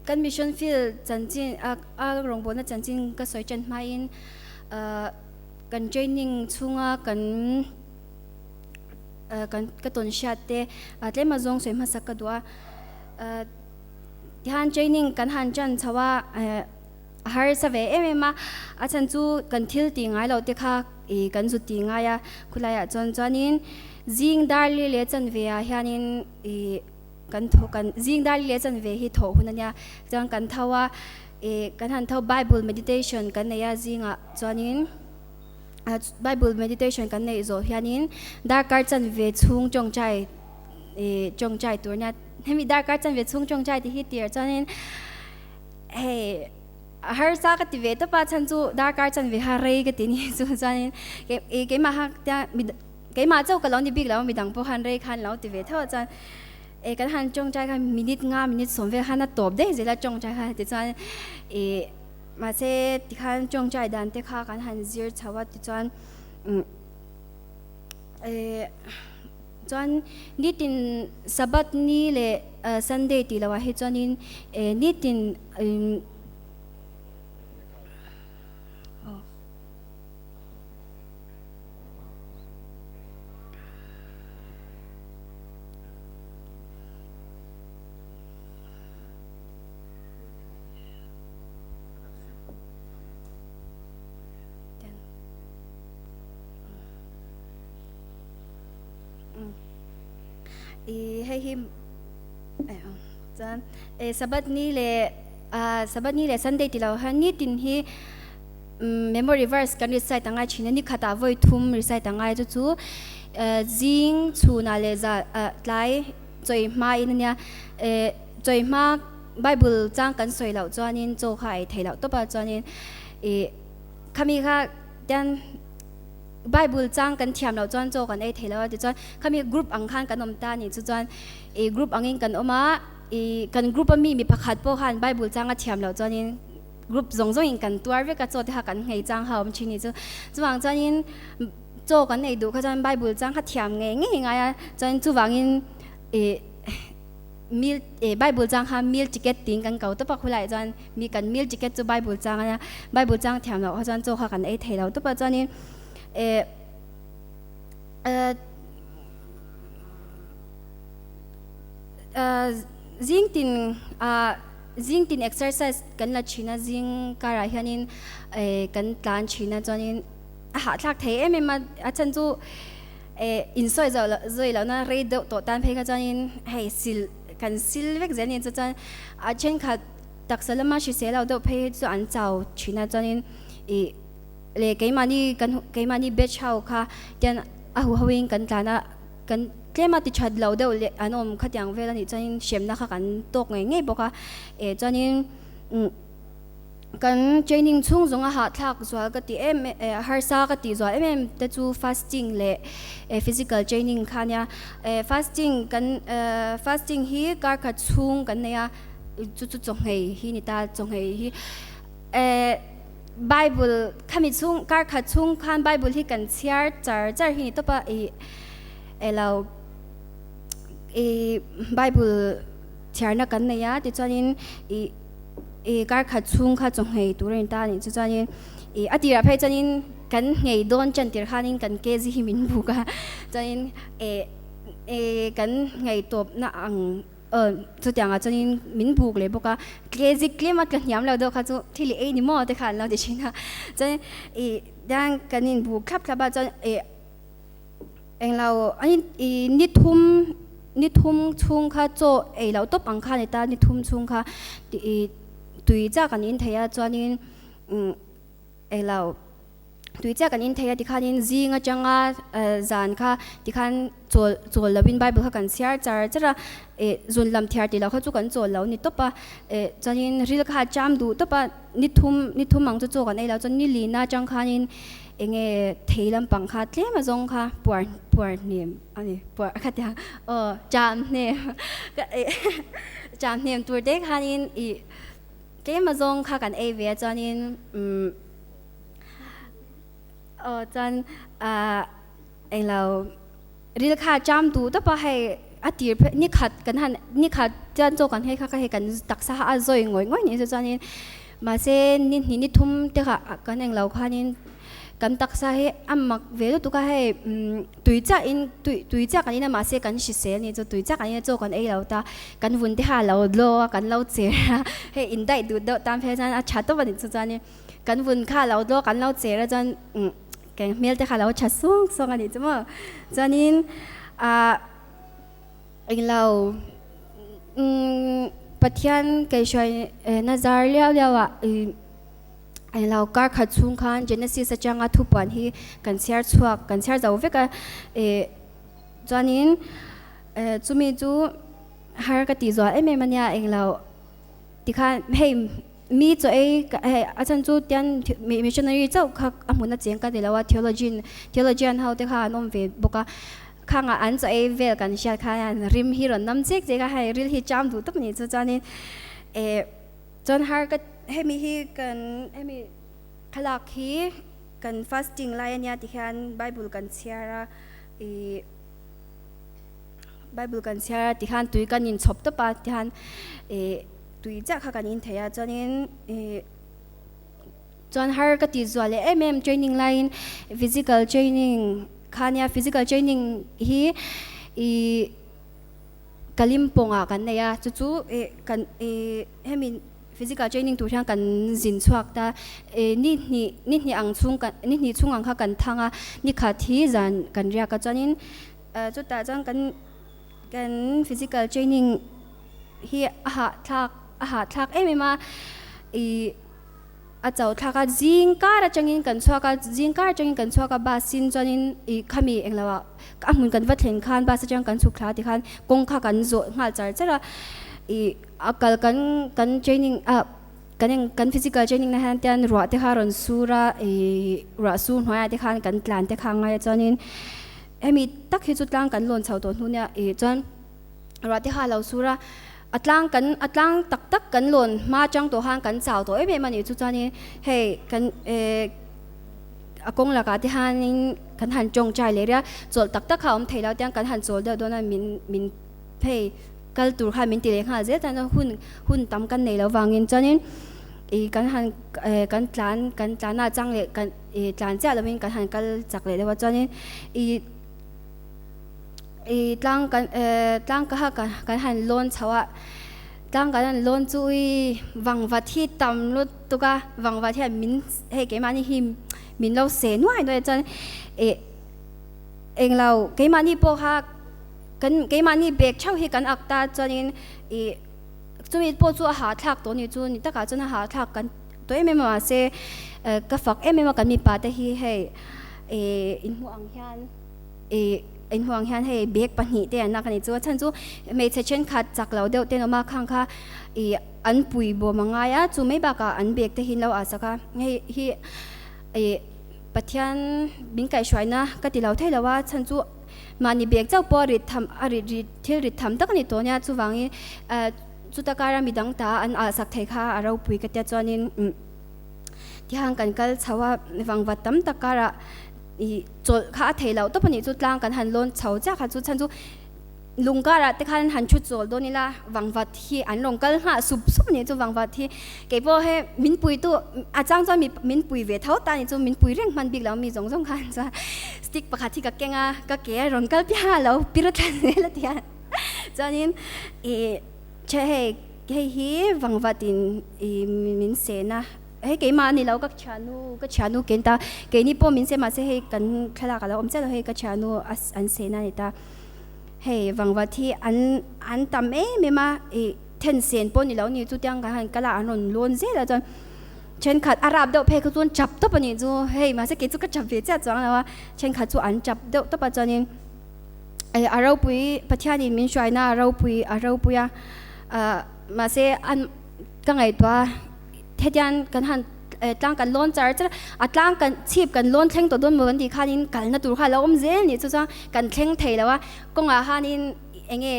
Kan mission field chanchin a rawngbawlna chanchin ka sawi tan hmain kan training chhunga kan kan ka tawn hriat te tlem a zawng sawi hmasak ka duh a tihan training kan han tan chho a a harsa ve em em a a chhan chu kan thil tih ngai loh te kha ih kan zut tih ngai a khulaiah chuan chuanin zing dar li leh chanve ah hianin ih kan thaw kan zing dar li leh chanve hi thawh hun a nia chuan kan tho a ih kan han tho bible meditation kan nei a zingah chuanin bible meditation kan neih zawh hianin darkar chanve chhung tawngtai ih tawngtai tur nia hemi darkar chanve chhung tawngtai tih hi tir chuanin hei a harsa ka ti ve tawp a chhan chu darkar chanve kha rei ka ti ni chu chuanin ih keimah kha tia Keimah chauh ka lo ni bik lo, midang pawh khan rei khan lo ti ve tho a chuan e kan han tawngtai khan minute nga minute sawm vel khan a tawp daih zel a tawngtai khan tichuan e mahse tikhan tawngtai dan te kha kan han zir chho a tichuan e chuan nitin Sabbath ni leh Sunday tih loh ah hi chuanin e nitin Hei hi chuan Sabbath ni leh Sabbath ni leh Sunday tih loh hian nitin hi Memory verse kan recite a ngai thin a, ni khatah vawi thum recite a ngai chu chu zing chhunah leh za tlai chawi hma in ania chawi hma Bible chang kan sawi loh chuanin chaw kha a ei theih loh tawp a chuanin ih khami kha tian Bible chang kan thiam loh chuan chaw kan ei thei lo a tichuan khami group ang khan kan awm ta a nih chu chuan ih group angin kan awm a ih kan group ami mi pakhat pawh khan Bible chang a thiam loh chuanin Group zawng zawngin kan tuar vek a, chaw te kha kan nghei chang kha a awm thin ni chu. Chuvang chuanin chaw kan ei duh kha chuan Bible chang kha thiam ngei ngei ngai a, chuan chuvangin ih meal ih Bible chang kha meal ticket tiin kan ko tawp a, khulaiah chuan mi kan meal ticket chu Bible chang a nia, Bible chang thiam loh kha chuan chaw kha kan ei thei lo tawp a, chuanin ih zing tin ah. Zing tin exercise kan la thin a, zing karah hianin kan tlan thin a chuanin a hahthlak thei em em a, a chhan chu insawi zawh loh zawi lohna rei deuh tawh tan phei kha chuanin hei sil kan sil vek zel a ni chu chuan a thenkhat taksa lama hrisel lo deuh phei hi chu an chau thin a chuanin ih leh keimahni kan keimahni batch ho kha tian a huhoin kan tlan a. Kan tlem a ti that lo deuh leh an awm khatiang vel a nih chuanin hremna kha kan tawk ngei ngei bawk a, eh chuanin umm Kan training chhung zawng a hahthlak zual ka ti em harsa ka tih zual em em te chu fasting leh physical training kha ania. Fasting kan fasting hi kar khat chhung kan nei a, chu chu chawnghei hi ni ta, chawnghei hi Bible khami chhung kar khat chhung khan Bible hi kan chhiar char char hi ni tawp a, ih elo ih Bible chhiarna kan nei a tichuanin ih. I kar khat chhung kha chaw nghei tur a ni ta a nih chu chuanin i a tirah phei chuanin kan nghei dawn ṭan tir khanin kan kg hi min buk a chuanin eh eh kan nghei tawpna ang aw chutiangah chuanin min buk leh bawk a kg tlem a tla hniam lo deuh kha chu thil i ei ni maw te kha an lo ti thin a chuan i tiang kan inbuk thlap thlap a chuan eh Englo i ni thum ni thum chhung kha chaw ei loh tawp ang kha a ni ta, ni thum chhung kha i tui chiah kan in thei a chuanin umm englo tui chiah kan in thei a tikhanin zing atanga zan kha tikhan chawl chawl lovin bible kha kan chhiar char char a eh zun lam thiar tih loh kha chu kan chawl lo ni tawp a eh chuanin ril kha a cham duh tawp a ni thum ni thum ang chu chaw kan ei lo chuan ni lina atang khanin Enge thei lampang kha tlem a zawng kha puar puar hnem a ni puar kha tia aw cham hnem cham hnem tur te khanin ih tlem a zawng kha kan ei ve a chuanin umm aw chuan ah englo ril kha cham duh tawp a hei a tir phei ni khat kan han ni khat chuan chaw kan hei kha kha hei kan taksa kha a zawi ngawih ngawih ni chu chuanin mahse ni hnih ni thum te kha kan englo khanin kan taksa hi a mak ve lutuk a hei umm tui chiah in tui tui chiah kan in a mahse kan hrisel ni chu tui chiah kan in a chaw kan ei lo ta kan vun te kha a lo dlaw a kan lo cher a hei in daih duh deuh tan phei chuan a tha tawp a ni chu chuanin kan vun kha a lo dlaw a kan lo cher a chuan umm Keng hmel te kha lo tha suang suang a nih chu maw. Chuanin ah englo umm Pathian kaihhruai na zar liau liau ah ih englo kar khat chhung khan Genesis atanga thupuan hi kan chhiar chhuak kan chhiar zo vek a ih chuanin eh chumi chu har ka tih zual em em a nia englo tikhan hei Mi chaw ei hei a chhan chu tian missionary chauh kha a hmun a cheng ka ti lo a, theologian theologian ho te kha an awm ve bawk a, khangah an chaw ei vel kan hriat khan rim hi rawn nam chek chek a, hei ril hi cham duh tawp a nih chu chuanin eh chuan har ka hemi hi kan hemi thlalak hi kan fasting lai ania ti hian bible kan chhiar a ih bible kan chhiar a tikhan tui kan inchhawp tawp a tihian eh. Tui chiah kha kan in thei a chuanin ih chuan har ka tih zual leh em em training laiin physical training kha nia physical training hi ih Kalimpong ah kan nei a chu chu ih kan ih hemi physical training tur hian kan zin chhuak ta ih ni hnih ni hnih ang chhung kan ni hnih chhung ang kha kan thang a ni khat hi zan kan riak a chuanin chutah chuan kan kan physical training hi a hahthlak a hahthlak em em a ih a chauh thlak a zing kar atangin kan chhuak a zing kar atangin kan chhuak a bus in chuanin ih khami englo ah a hmun kan va thlen khan bus atang kan chhuk thla tikhan kawng kha kan zawh nghal char char a ih a kal kan kan training ah kan eng kan physical training na hian tian ruah te kha a rawn sur a ih ruah sur hnuaiah te khan kan tlan te kha a ngai a chuanin hemi tak hi chu tlang kan lawn chho tawh hnu nia ih chuan. Ruah te kha a lo sur a, a tlang kan a tlang tak tak kan lawn hma atang tawh khan kan chau tawh em em a nih chu chuanin hei kan eh a kawng lakah te hianin kan han tawngtai leh ria chawlh tak tak kha a awm thei lo tiang kan han chawl deuh dawn a min min hei kal tur khan min ti leh nghal zel chuan hun hun tam kan nei lo vangin chuanin ih kan han eh kan tlan kan tlan a chang leh kan ih tlan chiah lovin kan han kal chak leh deuh a chuanin ih. I tlang kan tlang ka ha kan han lawn chho a tlang kan han lawn chu i vangvat hi tam lutuk a vangvat hian min hei keimahni hi min lo se nuai nuai a chuan ih englo keimahni pawh kha kan keimahni bag theuh hi kan ak ta chuanin ih chumi pawh chu a hahthlak tawh a ni chu ni takah chuan a hahthlak kan tawh em em a mahse ka fak em em a kan mipa te hi hei ih inhmuh ang hian ih. inhuang hian hei bag pahnih te an lak a ni chu a chhan chu hmeichhe thenkhat chak lo deuh te an awm a khang kha ih an pui bawm a ngai a chu mai bakah an bag te hi an lo ah sak a hei hi ih Pathian min kaihhruaina ka ti lo thei lo a chhan chu mahni bag chauh pawh a rit tham a rit rit thil rit tham tak a ni tawh nia chuvangin ah chuta kara midang ta an ah sak thei kha a ropui ka tia chuanin umm tihian kan kal chho a vangvat tam tak karah ih chawlh kha a theih loh tawp a nih chu tlang kan han lawn chho chiah kha chu chhan chu lung karah te khan han thu chawl dawn ila vangvat hi an rawn kal nghah sup sup a nih chu vangvat hi keipawh he min pui tu a chang chuan mi min pui ve tho ta a nih chu min pui reng hman bik lo mi zawng zawng khan chuan stick pakhat hi ka keng a ka ke a rawn kal piang a lo pir thlan zel a tia chuanin ih che hei hei hi vangvat in ih min sen a. Hei keimah a ni lo ka thiannu ka thiannu ken ta keini pawh min se mahse hei kan thlalak a lo awm chiah lo hei ka thiannu a an sehna a ni ta hei vangvat hi an an tam em em a ih then sen pawh ni lo ni chutiang kan han kal a an rawn lawn zel a chuan thenkhat a rap deuh phei kha chuan chap tawp a nih chu hei mahse kei chu ka chap ve chiah chuang lo a thenkhat chu an chap deuh tawp a chuanin ih a ropui Pathianin min hruaina a ropui a ropui a ah mahse an ka ngaihtuah a. Hetiang kan han tlang kan lawn char char a, a tlang kan chhip kan lawn thleng tawh dawn maw kan tih khanin kalna tur kha a lo awm zel anih chu chuan kan thleng thei lo a, kawngah khanin eng nge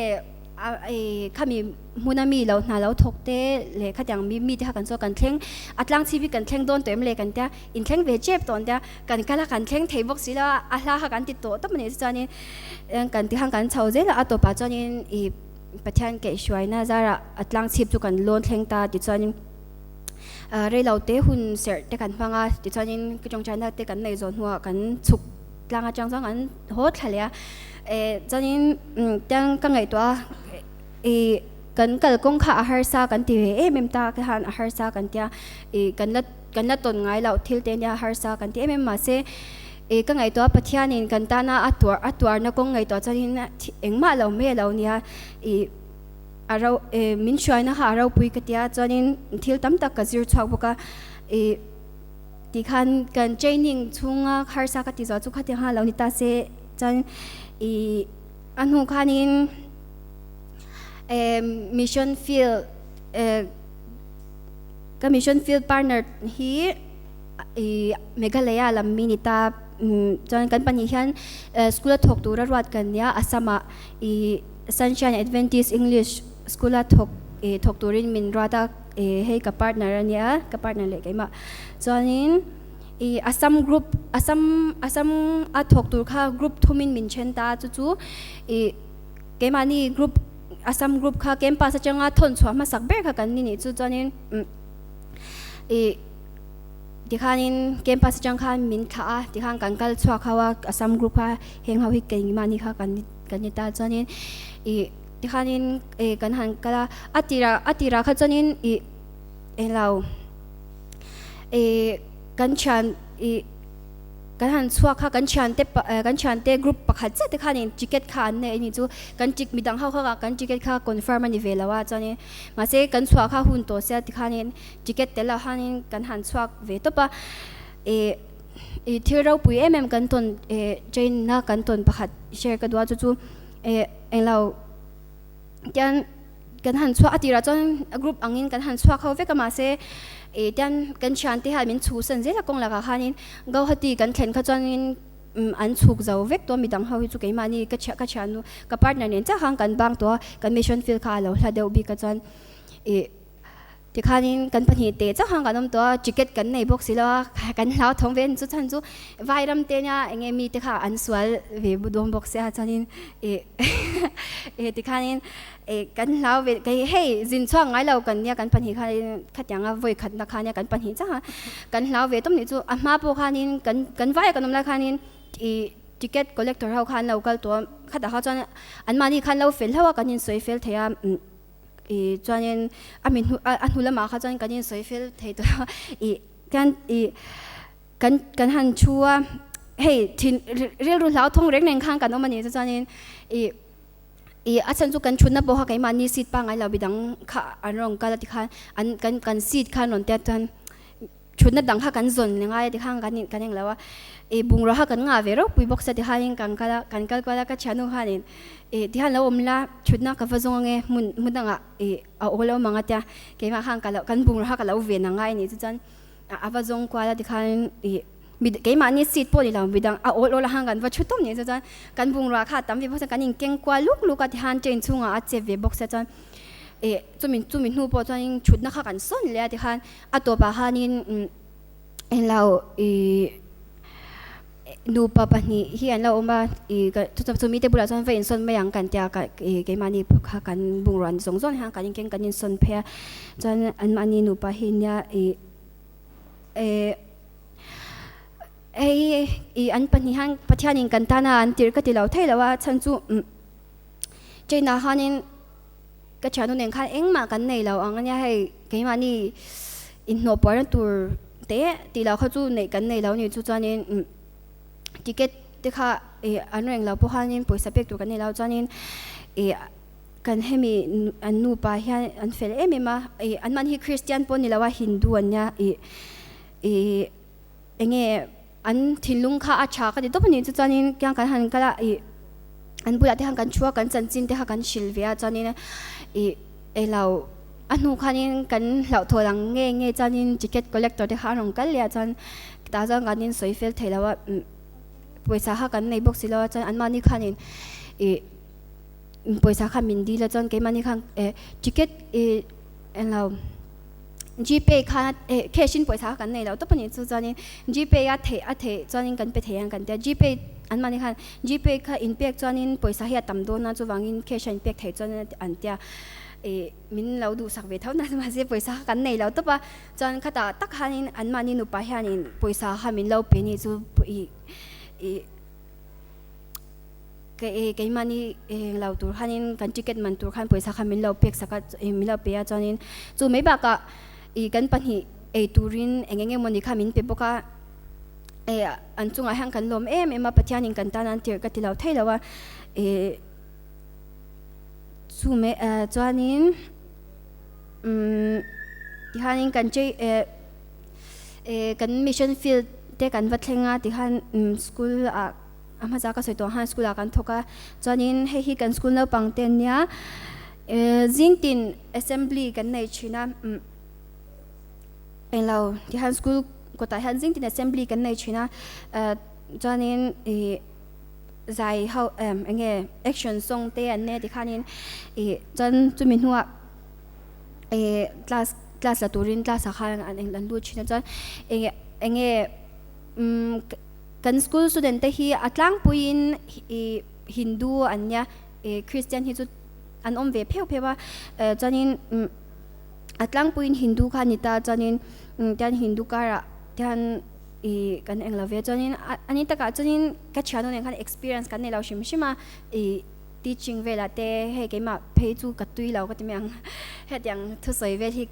khami hmuna mi lo hna lo thawk te leh khatiang mi mite kha kan saw kan thleng a tlang chhip hi kan thleng dawn tawh em le kan tia inthleng ve chep tawh an tia kan kal a kan thleng thei bawk si lo a, a hla kha kan ti tawh tawp anih chu chuanin kan ti khan kan chho zel a, a tawpah chuanin ih. Pathian kaihhruaina zarah a tlang chhip chu kan lawn thleng ta tichuanin reilo te hun serh te kan hmang a tichuanin ka tawngtaina te kan nei zawh hnuah kan chhuk tlang atang chuan kan haw thla leh a eh chuanin tiang ka ngaihtuah a ih kan kalkawng kha a harsa kan ti ve em em ta khan a harsa kan tia ih kan la kan la tawn ngai loh thil te nia harsa kan ti em em mahse Ih ka ngaihtuah Pathianin kan tana a tuar a tuarna kawng ngaihtuah chuanin engmah lo mai a lo nia ih a ro eh min hruaina kha a ropui ka tia chuanin thil tam tak ka zir chhuak bawk a ih tikhan kan training chhunga harsa ka ti zawh chu khatiang kha a lo ni ta se chuan ih a hnu khanin eh mission field eh ka mission field partner hi. I Meghalaya lam mi ni ta chuan kan pahnih hian school a thawk tura ruat kan nia Assam ah i Sunshine Adventist English School a thawk thawk turin min ruat a hei ka partner a nia ka partner leh keimah chuanin i Assam group Assam Assam a thawk tur kha group thumin min then ta chu chu i keimahni group Assam group kha campus atanga thawn chhuah hmasak ber kha kan ni nih chu chuanin i Tikhanin campus atang khan min thlah a, tikhan kan kal chhuak ho a, Assam group kha heng ho hi keimahni kha kan kan ni ta chuanin ih tikhanin ih kan han kal a, a tirah a tirah kha chuanin ih englo ih kan thian ih kan han chhuak kha kan thiante kan thiante group pakhat chiah te khanin ticket kha an nei a ni chu kan tik midang ho kha kan ticket kha confirm a ni ve lo a chuanin mahse kan chhuah kha hun tawh sia tikhanin Ticket tel ah khanin kan han chhuak ve tawp a, ih ih thil ropui em em kan tawn ih train a kan tawn pakhat share ka duh a chu chu ih englo tian kan han chhuak a tirah chuan group angin kan han chhuak ho vek a mahse ih tian kan thiante hian min chhuhsan zel a kawng lakah khanin Guwahati kan thlen kha chuanin an chhuk zo vek tawh a midang ho hi chu keimahni ka ka thiannu ka partner nen chiah khan kan bang tawh a kan mission field kha a lo hla deuh bik a chuan ih. Tikhanin kan pahnih teh chauh khan kan awm tawh a, ticket kan nei bawk si lo a, kan hlauthawng ve a ni chu chhan chu vai ram te nia eng nge mite kha an sual ve dawn bawk sia chuanin ih ih tikhanin ih kan hlau ve kei hei zin chhuak ngai lo kan nia kan pahnih khanin khatianga vawi khatna kha nia kan pahnih chauh a kan hlau ve tawp nih chu a hma pawh khanin kan kan vaia kan awm lai khanin ih ticket collector ho kha an lo kal tawh a khatah kha chuan anmahni khan lo fel hlauh a kan insawi fel thei a. I chuanin a mi hnu a hnu lamah kha chuan kan insawi fel thei tawh a i kan i kan kan han thu a hei thin rilru hlauthawng reng reng khan kan awm a nih chu chuanin i i a chhan chu kan thutna pawh kha keimahni seat pangngai lo midang kha an rawn kal a tikhan an kan kan seat kha an rawn tia chuan. Thutna dang kha kan zawn ngai a tikhan kan kan englo a, ih bungrua kha kan ngah ve ropui bawk sia tikhanin kan kal a, kan kal kual a ka thiannu khanin ih tikhan lo awm la thutna ka va zawng ange hmun hmun dangah ih a aw lo mang a tia keimah khan ka lo kan bungrua kha ka lo ven ang ngai a nih chu chuan a va zawng kual a tikhanin ih mi keimahni seat pawh ni lo midang a awl awl a khan kan va thu tawp nih chu chuan kan bungrua kha a tam ve bawk sia kan inkeng kual luk luk a tikhan train chhungah a chep ve bawk sia chuan ih chumi chumi hnu pawh chuanin thutna kha kan sawn leh a tikhan A tawpah khanin englo ih nupa pahnih hi an lo awm a ih chu mite bulah chuan va insawn mai ang kan tia ka ih keimahni kha kan bungrua zawng zawng hian kan inkeng kan insawn phei a chuan anmahni nupa hi nia ih eh hei ih an pahnih hian Pathianin kan tana an tirh ka ti lo thei lo a chhan chu China khanin. Ka thiannu nen khan engmah kan nei lo ang ania hei keimahni inhnawh puarna tur te tih loh kha chu neih kan nei lo ni chu chuanin ticket te kha ih an reng lo pawh khanin pawisa pek tur kan nei lo chuanin ih kan hemi an nupa hian an fel em em a ih an mahni hi Christian pawh ni lo a Hindu an nia ih ih enge an thinlung kha a tha ka ti tawp a ni chu chuanin tiang kan han kal a ih an bulah te khan kan thu a kan chanchin te kha kan hrilh ve a chuanin ih englo a hnu khanin kan hlauhthawn ang nge nge chuanin ticket collector te kha an rawn kal leh a chuan tah chuan kan in sawi fel thei lo a pawisa kha kan nei bawk si lo a chuan anmahni khanin ih pawisa kha min dil a chuan keimahni khan eh ticket ih englo. Gpay khan eh cash in pawisa kha kan nei lo tawp a nih chu chuanin Gpay a theih a theih chuanin kan pe thei ang kan tia Gpay an mahni khan Gpay kha in pek chuanin pawisa hi a tam dawn a chuvangin cash a in pek theih chuan an tia ih min lo duhsak ve tho na mahse pawisa kha kan nei lo tawp a chuan khatah tak khanin an mahni nupa hianin pawisa kha min lo pe ni chu ih ih. Keimahni englo tur khanin kan ticket man tur khan pawisa kha min lo pek sak a, min lo pe a chuanin chu mai bakah ih kan pahnih ei turin eng eng emawni kha min pe bawk a, eh an chungah hian kan lawm em em a Pathianin kan tan an tirh ka ti lo thei lo a, eh chu mai chuanin umm tihianin kan chei eh eh kan mission field te kan va thleng a tikhan school ah. A hmasa ka sawi tawh han school ah kan thawk a, chuanin hei hi kan school naupang te an nia, zingtin assembly kan nei thin a, englo tihian school kawtah hian zingtin assembly kan nei thin a, chuanin ih zai ho eng nge action song te an nei a tikhanin ih chuan chumi hnuah ih class class la turin class ah khan an lut thin a chuan eng enge umm. Kan school student te hi a tlangpuiin ih Hindu an nia ih Christian hi chu an awm ve pheuh pheuh a chuanin a tlangpuiin Hindu kha a ni ta chuanin tian Hindu karah tian ih kan eng lo ve chuanin a ni takah chuanin ka thiannu nen khan experience kan nei lo hrim hrim a ih teaching velah te hei keimah phei chu ka tui lo ka ti mai ang hetiang thusawi vel hi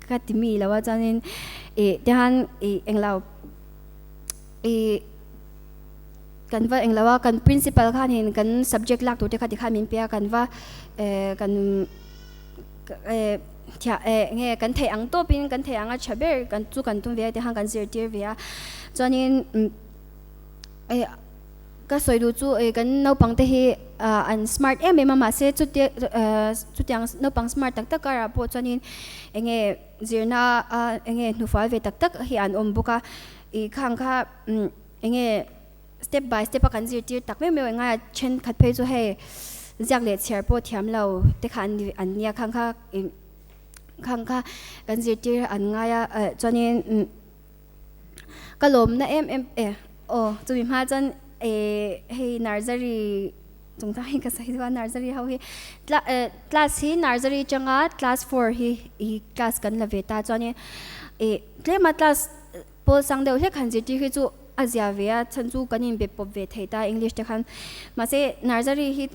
ka ti mi lo a chuanin ih tian ih englo. I kan va englo a kan principal khanin kan subject lak tur te kha tikhan min pe a kan va eh kan eh thiah eh nge kan theih ang tawpin kan theih ang a tha ber kan chu kan tum ve a tikhan kan zirtir ve a chuanin eh ka sawi duh chu eh kan naupang te hi ah an smart em em a mahse chutia eh chutiang naupang smart tak tak karah pawh chuanin enge zirna a enge hnufual ve tak tak hi an awm bawk a. Ih khang kha enge step by step a kan zirtir tak meuh meuh engai a thenkhat phei chu hei ziak leh chhiar pawh thiam lo te kha an an nia khang kha khang kha kan zirtir an ngai a chuanin ka lawmna em em e aw chumi hma chuan eh hei nursery chungchang hi ka sawi deuh a nursery ho hi class hi nursery atanga class four hi ih class kan la ve ta chuanin ih tlema class Pawl sang deuh hlek han zirtir hi chu a zia ve a, chhan chu kan inbe pawp ve thei ta English te khan. Mahse nursery hi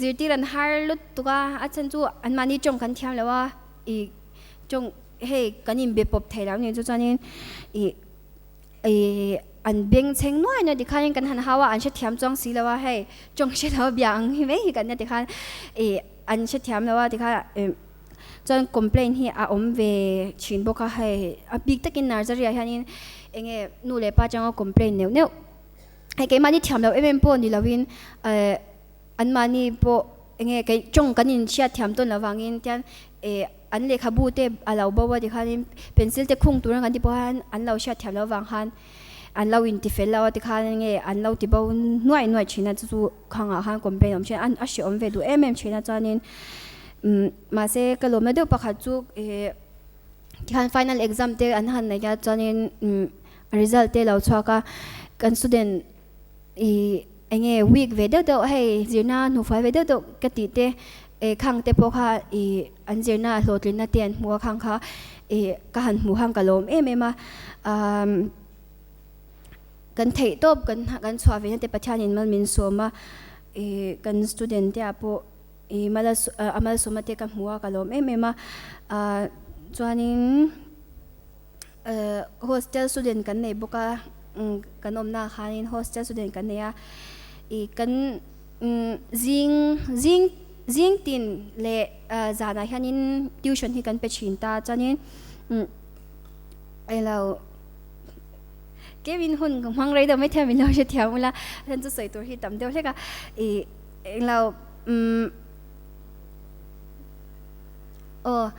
zirtir an har lut tuk a, a chhan chu anmahni tawng kan thiam lo a, ih tawng hei kan inbe pawp thei lo ni chu chuanin ih ih an beng chheng nuai nuai tikhanin kan han hau a, an hrethiam chuang si lo a, hei tawng hre lo bia ang hi mai hi kan nia tikhan ih an hrethiam lo a tikhan ih. Chuan complaint hi a awm ve thin bawk a, hei a bik takin nursery ah hianin enge nu leh pa atanga complaint neuh neuh hei keimahni thiam loh em em pawh ni loin eh anmahni pawh enge kei tawng kan inhriat thiam tawn loh vangin tian eh an lehkhabu te a lo bo a tikhanin pencil te khung turin kan ti pawh hian an lo hriat thiam loh avang khan an lo intifel lo a tikhan enge an lo ti bo nuaih nuaih thin a chu chu Khangah khan complaint awm thin a, a hrehawm ve duh em em thin a chuanin umm mahse ka lawmna deuh pakhat chu ih tikhan final exam te an han nei a chuanin umm result te lo chhuak a kan student ih eng nge week ve deuh deuh hei zirna hnufuai ve deuh deuh ka tih te eh khang te pawh kha ih an zirna hlawhtlinna te an hmu a khang kha ih ka han hmuh khan ka lawm em em a umm. Kan theih tawp kan kan chhuah ve na te Pathianin mal min sawm a, ih kan student te ah pawh ih mal a malsawmna te ka hmu a ka lawm em em a, ah chuanin eh hostel student kan nei bawk a kan awmna ah khanin hostel student kan nei a, ih kan zing zing zing tin leh zanah hianin tuition hi kan pe thin ta chuanin englo. Kevin hun ka hmang rei deuh mai thei a min lo hre thiam ula a chhan chu sawi tur hi tam deuh hlek a ih englo umm aw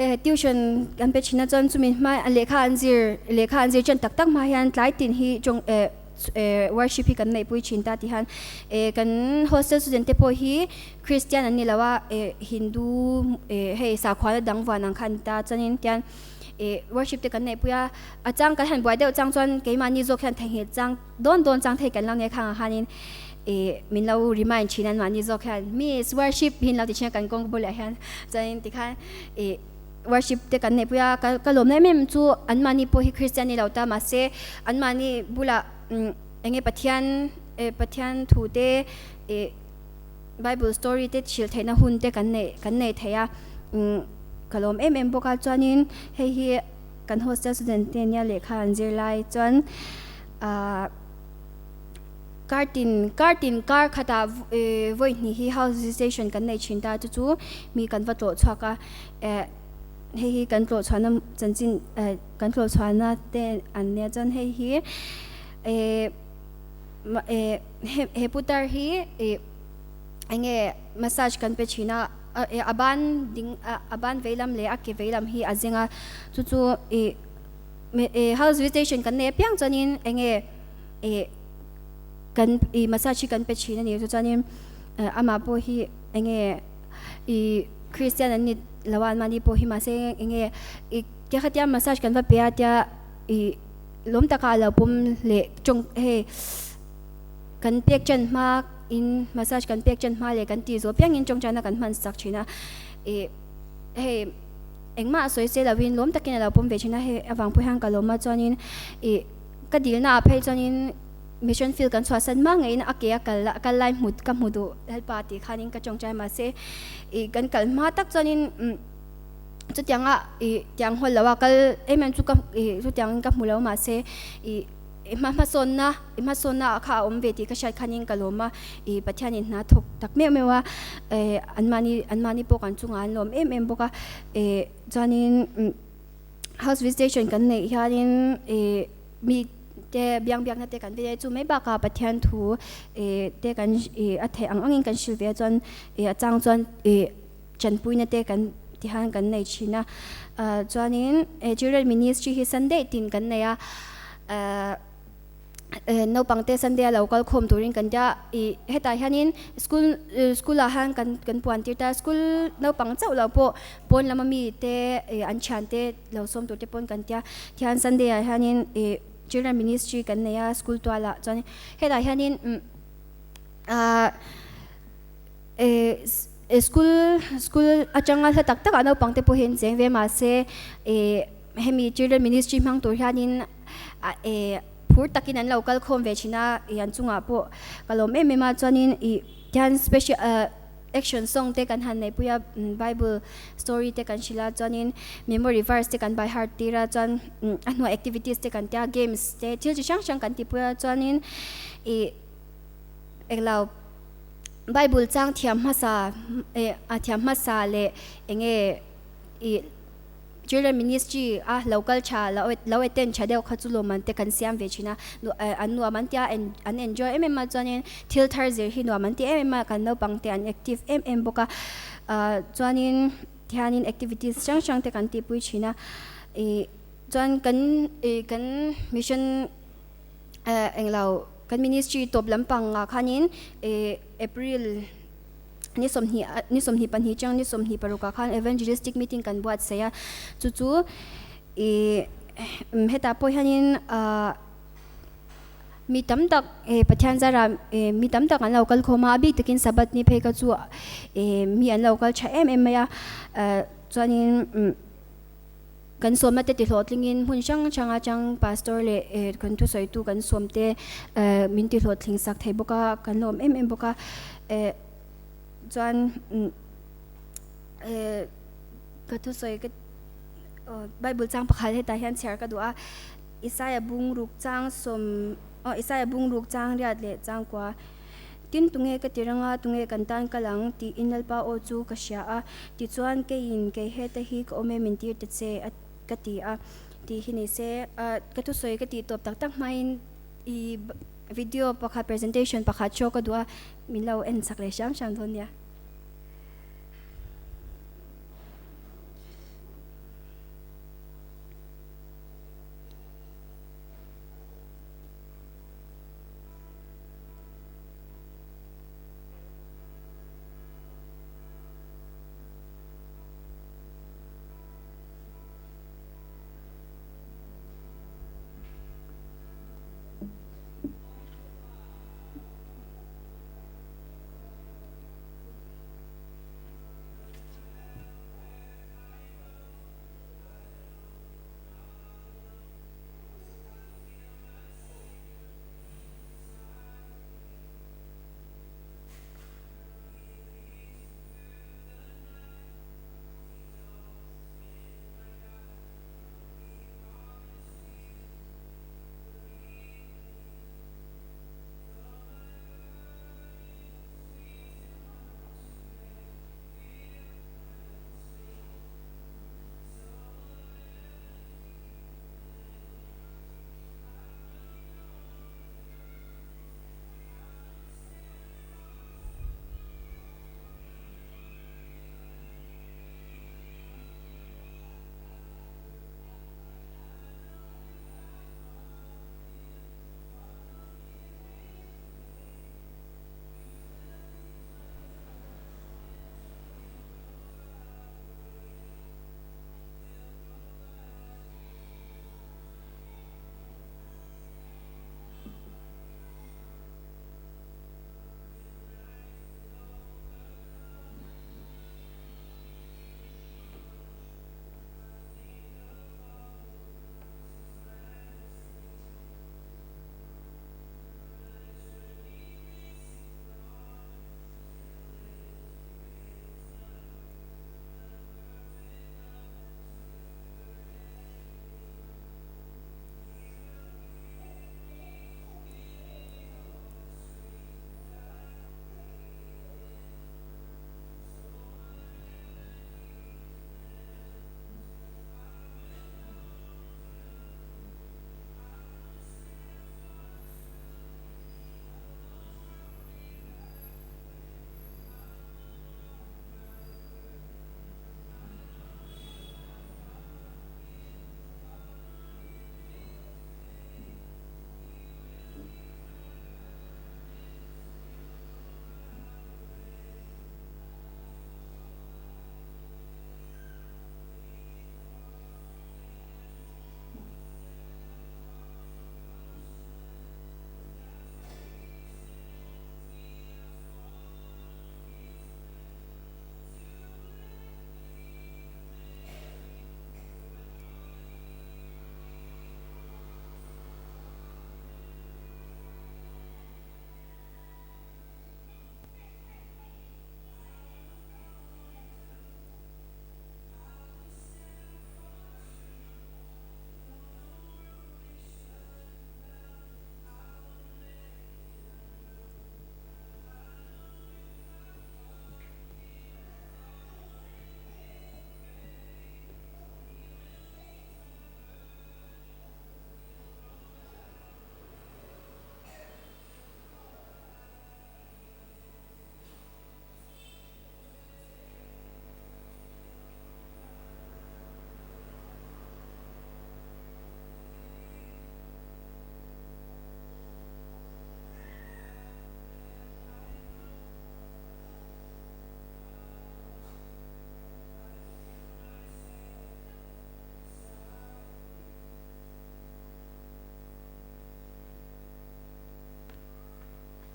eh tuition kan pe thin a chuan chumi hma lehkha an zir lehkha an zir chen tak tak hma hian tlai tin hi tawng eh eh worship hi kan neihpui thin ta tih hian eh kan hostel student te pawh hi Christian an ni lo a eh Hindu eh hei sakhuana dang vuan ang kha an ni ta chuanin tian ih worship te kan neihpui a, a chang kan han buai deuh chang chuan keimahni zawk hian theihnghilh chang dawn dawn chang thei kan lo nei khangah khanin ih min lo remind thin anmahni zawk hian miss worship hi an lo ti thin a kan kawng bulah hian chuanin tikhan ih worship te kan neihpui a ka ka lawmna em em chu anmahni pawh hi Christian ni lo ta mahse anmahni bulah eng nge Pathian eh Pathian thu te ih Bible story te hrilh theihna hun te kan neih kan nei thei a ka lawm em em bawk a chuanin hei hi kan hostel student te nia lehkha an zir lai chuan ahh kar tin kar tin kar khatah vawi hnih hi house visitation kan nei thin ta chu chu mi kan va tlawh chhuak a eh hei hi kan tlawh chhuahna chanchin eh kan tlawh chhuahna te an nia chuan hei hi eh eh. He putar hi ih eng nge massage kan pe thin a a ban ding a ban vei lam leh a ke vei lam hi a zeng a chu chu ih house visitation kan nei apiang chuanin eng nge ih kan ih massage hi kan pe thin a ni chu chuanin amah pawh hi eng nge ih Christian an ni lo a anmahni pawh hi mahse eng nge ih tia khatia massage kan va pe a tia ih. Lawm taka a lo pawm leh tawng hei kan pek ṭan hma in massage kan pek ṭan hma leh kan tih zawh piangin tawngṭaina kan hman sak ṭhin a ih hei engmah a sawi se lovin lawm takin a lo pawm ve ṭhin a hei avang pawh hian ka lawm a chuanin ih ka dilna ah phei chuanin mission field kan chhuahsan hma ngeiin a ke a kal a kal lai hmu ka hmu duh helpa tih khanin ka tawngṭai mahse ih kan kal hma tak chuanin umm. Chutianga ih tiang hawl lo a kal em em chu ka ih chutiangin ka hmu lo mahse ih hma hmasawnna ih hmasawnna ah kha a awm ve tih ka hriat khanin ka lawm a ih Pathianin hna thawk tak meuh meuh a eh anmahni anmahni pawh kan chungah an lawm em em bawk a eh chuanin house visitation kan neih hianin ih mi te biang biakna te kan ve a chu mai bakah Pathian thu eh te kan ih a theih ang angin kan hrilh ve a chuan ih a chang chuan ih. Chanpuina te kan ti han kan nei thin a, chuanin children ministry hi Sunday tin kan nei a, naupang te Sunday a lo kal khawm turin kan tia, ih hetah hianin school school ah hian kan kan puan tir ta, school naupang chauh lo pawh pawn lama mi te an thian te lo sawm tur te pawn kan tia, tihian Sunday ah hianin ih children ministry kan nei a school tualah chuan hetah hianin ah. School school atanga hla tak takah naupang te pawh hi an cheng ve mahse hemi children ministry hmang tur hianin phur takin an lo kal khawm ve thin a ih an chungah pawh ka lawm em em a chuanin ih tihian special action song te kan han neihpui a bible story te kan hrilh a chuanin memory verse te kan by heart tir a chuan a hnuah activities te kan tia games te thil chi hrang hrang kan tihpui a chuanin ih englo. Bible chang thiam hmasa eh a thiam hmasa leh eng nge I Children Ministry a lo kal tha lo lo attend tha deuh kha chu lawmman te kan siam ve thin a, an nuam an tia an enjoy em em a chuanin thil thar zir hi nuam an ti em em a, kan naupang te an active em em bawk a, chuanin tihianin activities hrang hrang te kan tihpui thin a, ih chuan kan ih kan mission englo kan ministry tawp lampang ah khanin ih April. Ni sawmhnih ni 22 chang ni 26 ah khan evangelistic meeting kan buatsaih a, chu chu ih hetah pawh hianin ah mi tam tak eh Pathian zarah eh mi tam tak an lo kal khawm a, a bik takin Sabbath ni phei kha chu eh mi an lo kal tha em em mai a, ah chuanin umm kan sawmna te tihlawhtlingin hmun hrang hrang atang pastor leh eh kan thusawitu kan sawm te eh min tihlawhtling sak thei bawk a kan lawm em em bawk a eh chuan umm eh ka thusawi ka aw bible chang pakhat hetah hian chhiar ka duh a Isaiah bungruk chang sawm aw Isaiah bungruk chang riat leh chang kua. Tin, tunge ka ti ranga, tunge kan tan kal ang? tiin Lalpa aw chu ka hria a. Tichuan, keiin kei heta hi ka awm e min tir ta che a ka ti a, tih hi ni se. Ka thusawi ka tih tawp tak tak hmain i video pakhat presentation pakhat show ka duh a, min lo en chak leh hram hram dawn nia.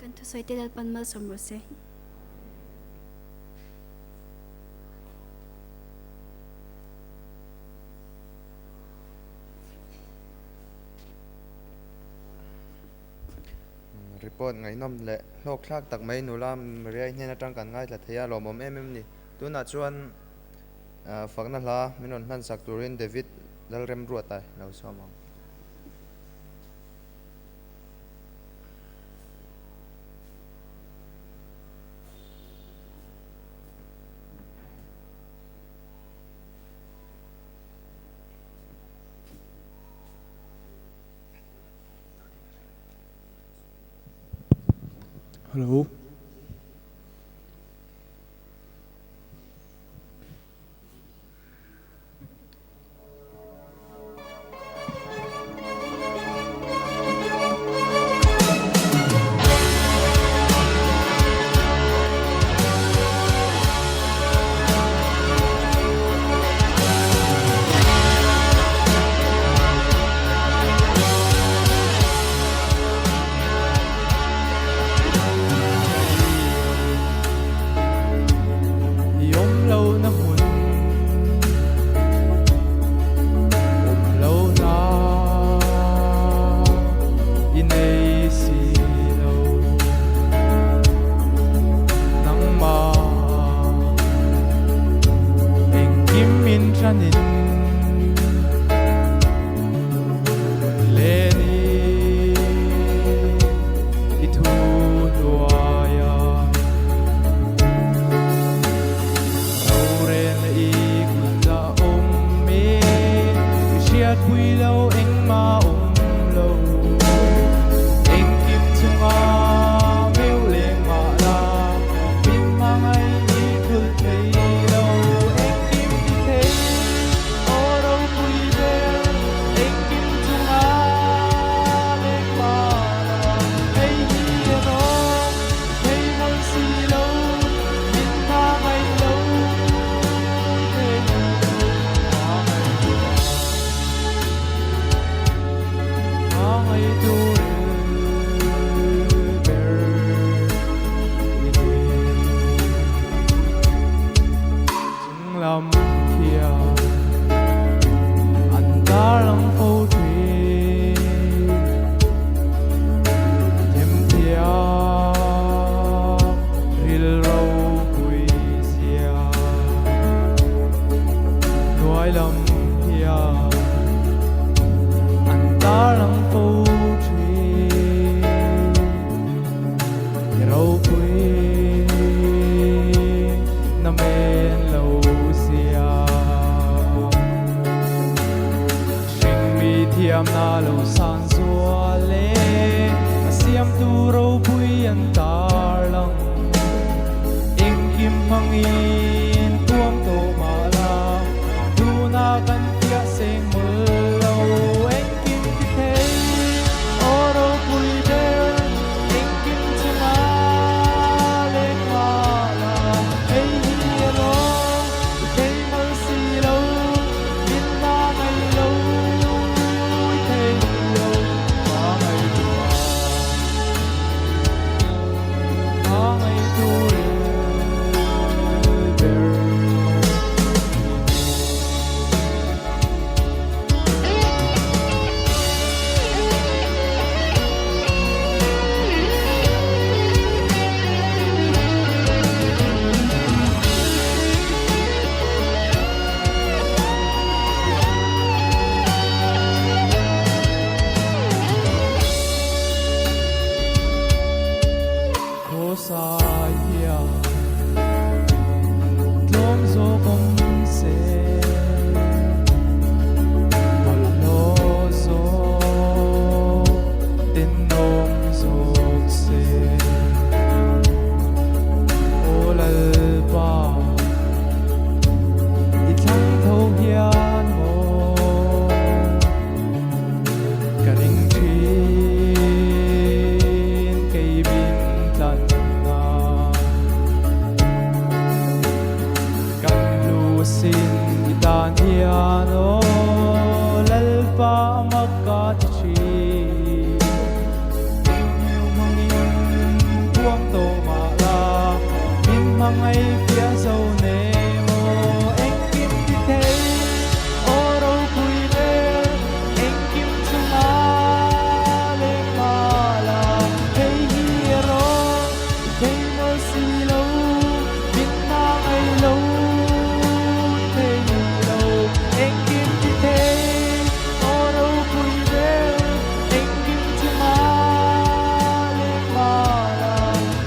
Kan thusawi te Lalpan malsawm rawh se. Report ngaihnawm leh hlawk thlak tak mai nula Maria-i hnen atang kan ngaithla thei a, lawmawm em em ni. Tunah chuan fakna hla min rawn hmansak turin David Lalremruata lo sawm ang. Hello. ngai fia zo ne maw engkim ti thei aw ropui ber engkim chunga leng mala hei hi erawh i thei maw si lo min hma ngai lo i thei lo engkim ti thei aw ropui ber engkim chunga leng mala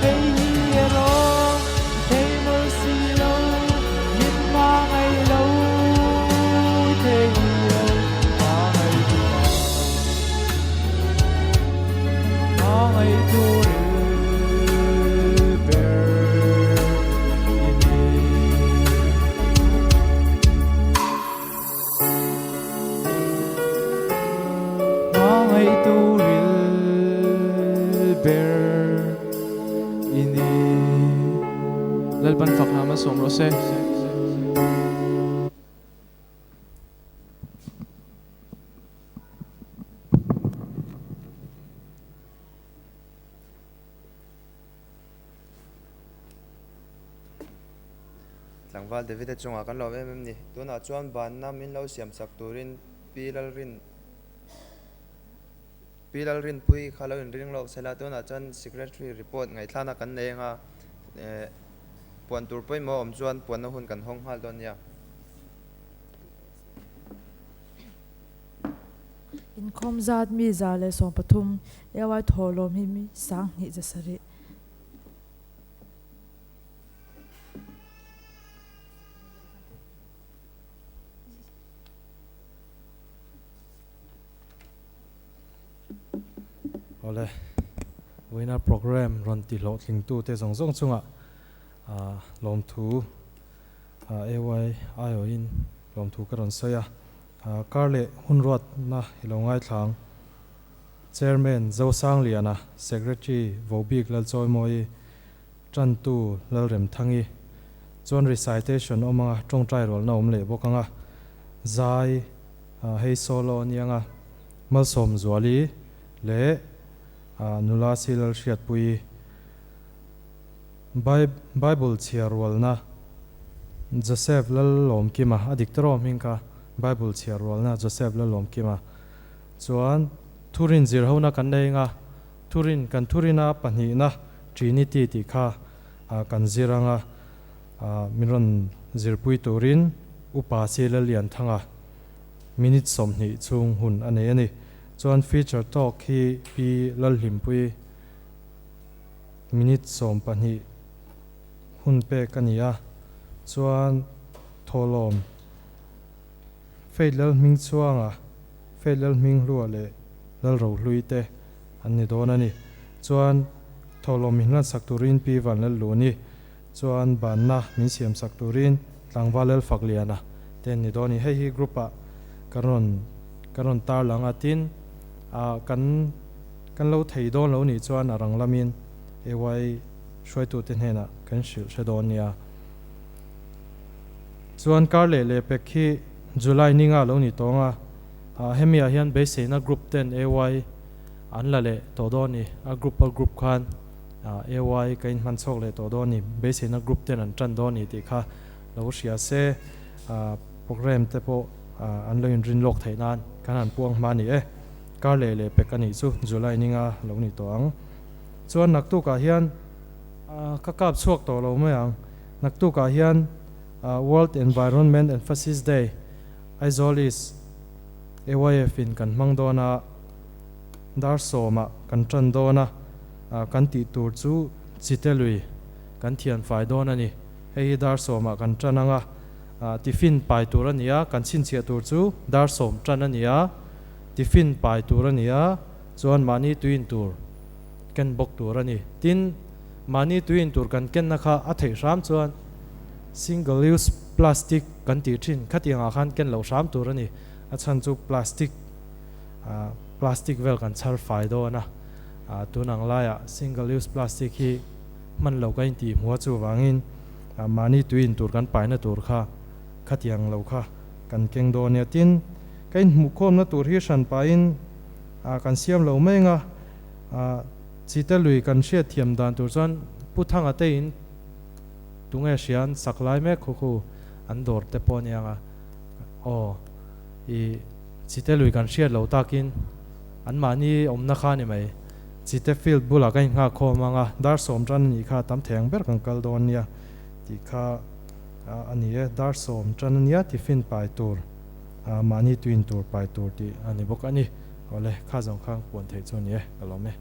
hei hi erawh i thei maw si lo min hma ngai lo i thei lo hmangaih tu hmangaih tu ril ber i ni. Hmangaih tu ril ber i ni. Lalpan fak hna malsawm rawh se. Tlangval David-a chungah kan lawm em em ni. Tunah chuan banna min lo siam sak turin Pi Lalrin Pi Lalrinpuii kha lo inring lawk sela, tunah chuan Secretary report ngaihthlana kan nei anga puan tur pawimawh awm chuan puanna hun kan hawng nghal dawn nia. Inkhawm zat mi 113, AY thawhlawm hi mi 2000 zasarih. Awle, vawiina program rawn ti hlawhtlingtute zawng zawng chungah lawmthu AY aiawhin lawmthu ka rawn sawi a. Kar leh hun ruatna i lo ngaithla ang. Chairman Zosangliana, Secretary Vobik Lalchawimawi, Tantu Lalremthangi chuan recitation awm anga tawngtai rualna awm leh bawk anga zai hei solo a nia nga Malsawm Zuali leh nula Silal Hriatpuii Bible chhiar rualna Joseph Lalawmkima a dik tawh hming kha Bible chhiar rualna Joseph Lalawmkima chuan thurin zir hona kan nei anga Thurin, kan thurina pahnihna Trinity tih kha kan zir anga min rawn zirpui turin Upa Si Lallianthanga minute 20 chhung hun a nei a ni. Chuan feature talk hi Pi Lalhlimpui minute 12 hun pek a ni a, chuan thawhlawm Faith Lalhmingchhuanga, Faith Lalhminghlua leh Lalrohlui te an ni dawn a ni. Chuan thawhlawm min hlan sak turin Pi Vanlalluni chuan banna min siam sak turin Tlangval Lalfakliana te an ni dawn a ni. Hei hi group ah kan rawn kan rawn tarlang a, tin ah kan kan lo thei dawn lo nih chuan a rang lamin AY hruaitute hnenah kan hrilh hre dawn nia. Chuan kar leh leh pek hi July ninga lo ni tawng a, hemi ah hian beiseina group ten AY an la leh tawh dawn ni, a group a group khan AY ka inhman chhawk leh tawh dawn ni, beiseina group ten an tan dawn ni tih kha lo hria se, program te pawh an lo inrin lawk theih nan kan han puang hma ni e. Kar leh leh pek a nih chu July ninga lo ni tawh ang. Chuan naktukah hian ka kap chhuak tawh lo mai ang. Naktukah hian World Environment Emphasis Day Aizawl East AYF in kan hmang dawn a, dar sawmah kan tan dawn a, kan tih tur chu Chitelui kan thian fai dawn a ni. Hei hi dar sawmah kan tan ang a, tiffin pai tur a ni a, kan chhinchhiah tur chu dar sawm tan a ni a, tiffin pai tur a ni a, chuan mahni tuiin tur ken bawk tur a ni. Tin, Mahni tuiin tur kan kenna kha a theih hram chuan single use plastic kan tih thin khatiang ah khan ken loh hram tur a ni. A chhan chu plastic plastic vel kan chhar fai dawn a, tun ang laiah single use plastic hi hman lo kan intih hmu a chuvangin mahni tuiin tur kan paina tur kha khatiang lo kha kan keng dawn nia. Tin, ka inhmuhkhawmna tur hi hran pahin kan siam lo mai anga Chita lui kan hriat thiam dan tur chuan Pu Thanga te in Tunge hria an sak lai mek khu khu an dawr te pawh ania nga. Aw i Chite lui kan hriat lo takin an mahni awmna kha a ni mai. Chite field bulah ka inghak khawm anga dar sawm tan a nih kha tam thei ang ber kan kal dawn nia tih kha a ni e. Dar sawm tan a nia tiffin pai tur mahni tuin tur pai tur tih a ni bawk a ni. Awle kha zawng kha puan theih chu a ni e ka lawm e.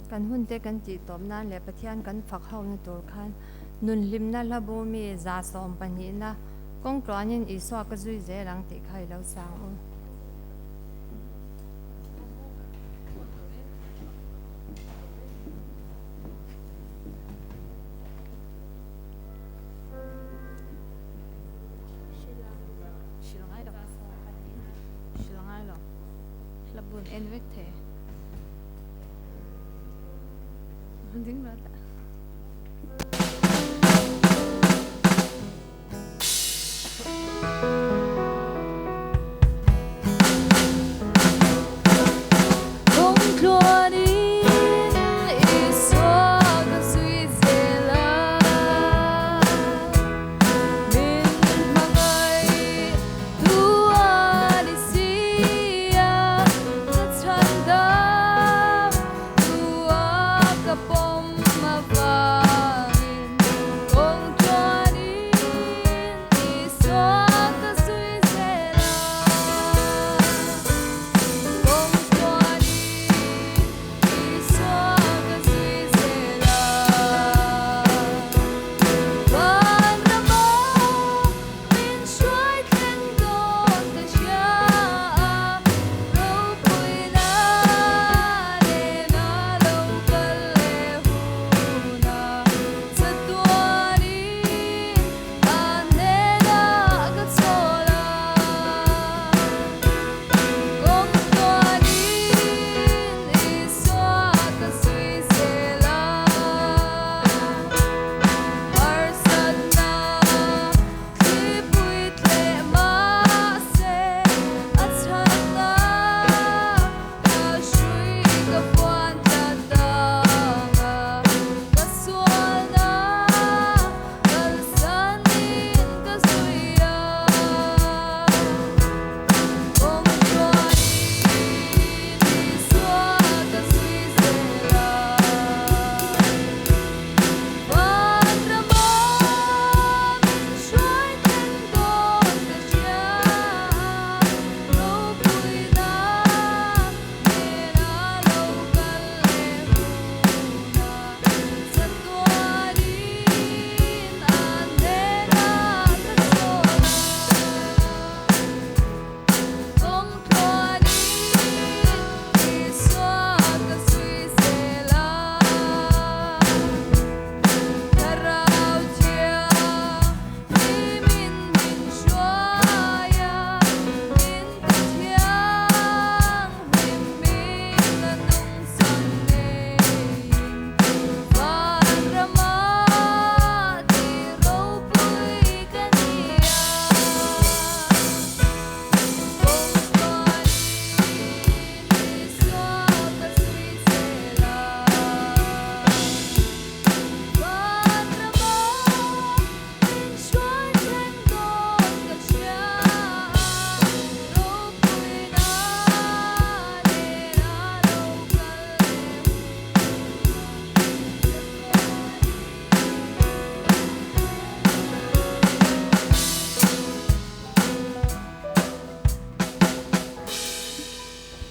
Kan hunte kan tih tawp nan leh Pathian kan fak hona tur khan nun hlimna hla bumi 112na kawng tluanin Isua ka zui zel ang tih kha i lo sang u.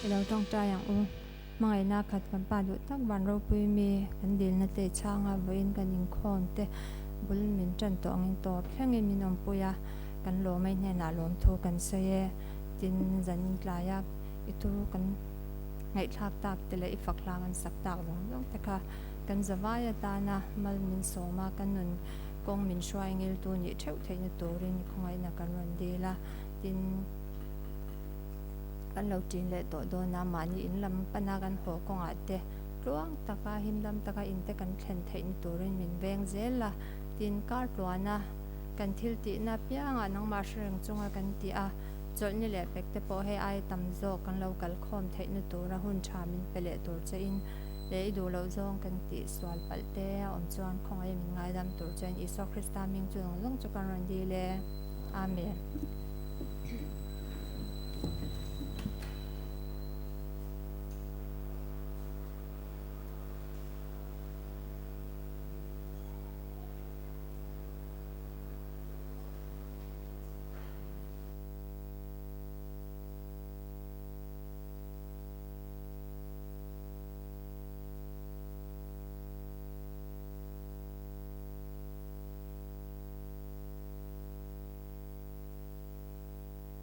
I lo tawngtai ang u. Hmangaihna khat kan pa duh tak van ropui mi kan dilna te i chhang a, vawiin kan inkhawm te bul min tan tawh angin tawp thlengin min awmpui a, kan lawmei hnenah lawmthu kan sawi e. Tin, zanin tlaia i thu kan ngaihthlak tak te leh i fak hla kan sak tak zawng zawng te kha kan zavai atana mal min sawm a, kan nun kawng min hruai ngiltu nih theuh theihna turin i khawngaihna kan rawn dil a. Tin, kan lo ṭin leh tawh dawn a, mahni in lam pana kan haw kawngah te Tluang taka himdam taka in te kan thlen theih ni turin min veng zel a, tin kar tluana kan thil tihna piangah nangmah hre reng chunga kan tih a, chawlhni leh pek te pawh hei ai tam zawk kan lo kal khawm theih na tura hun tha min pe leh tur che in leh i duh loh zawng kan tih sual palh te a awm chuan khawngaih min ngaidam tur chuan Isua Krista hming chu zawng zawng chu kan rawn dil e. Amen.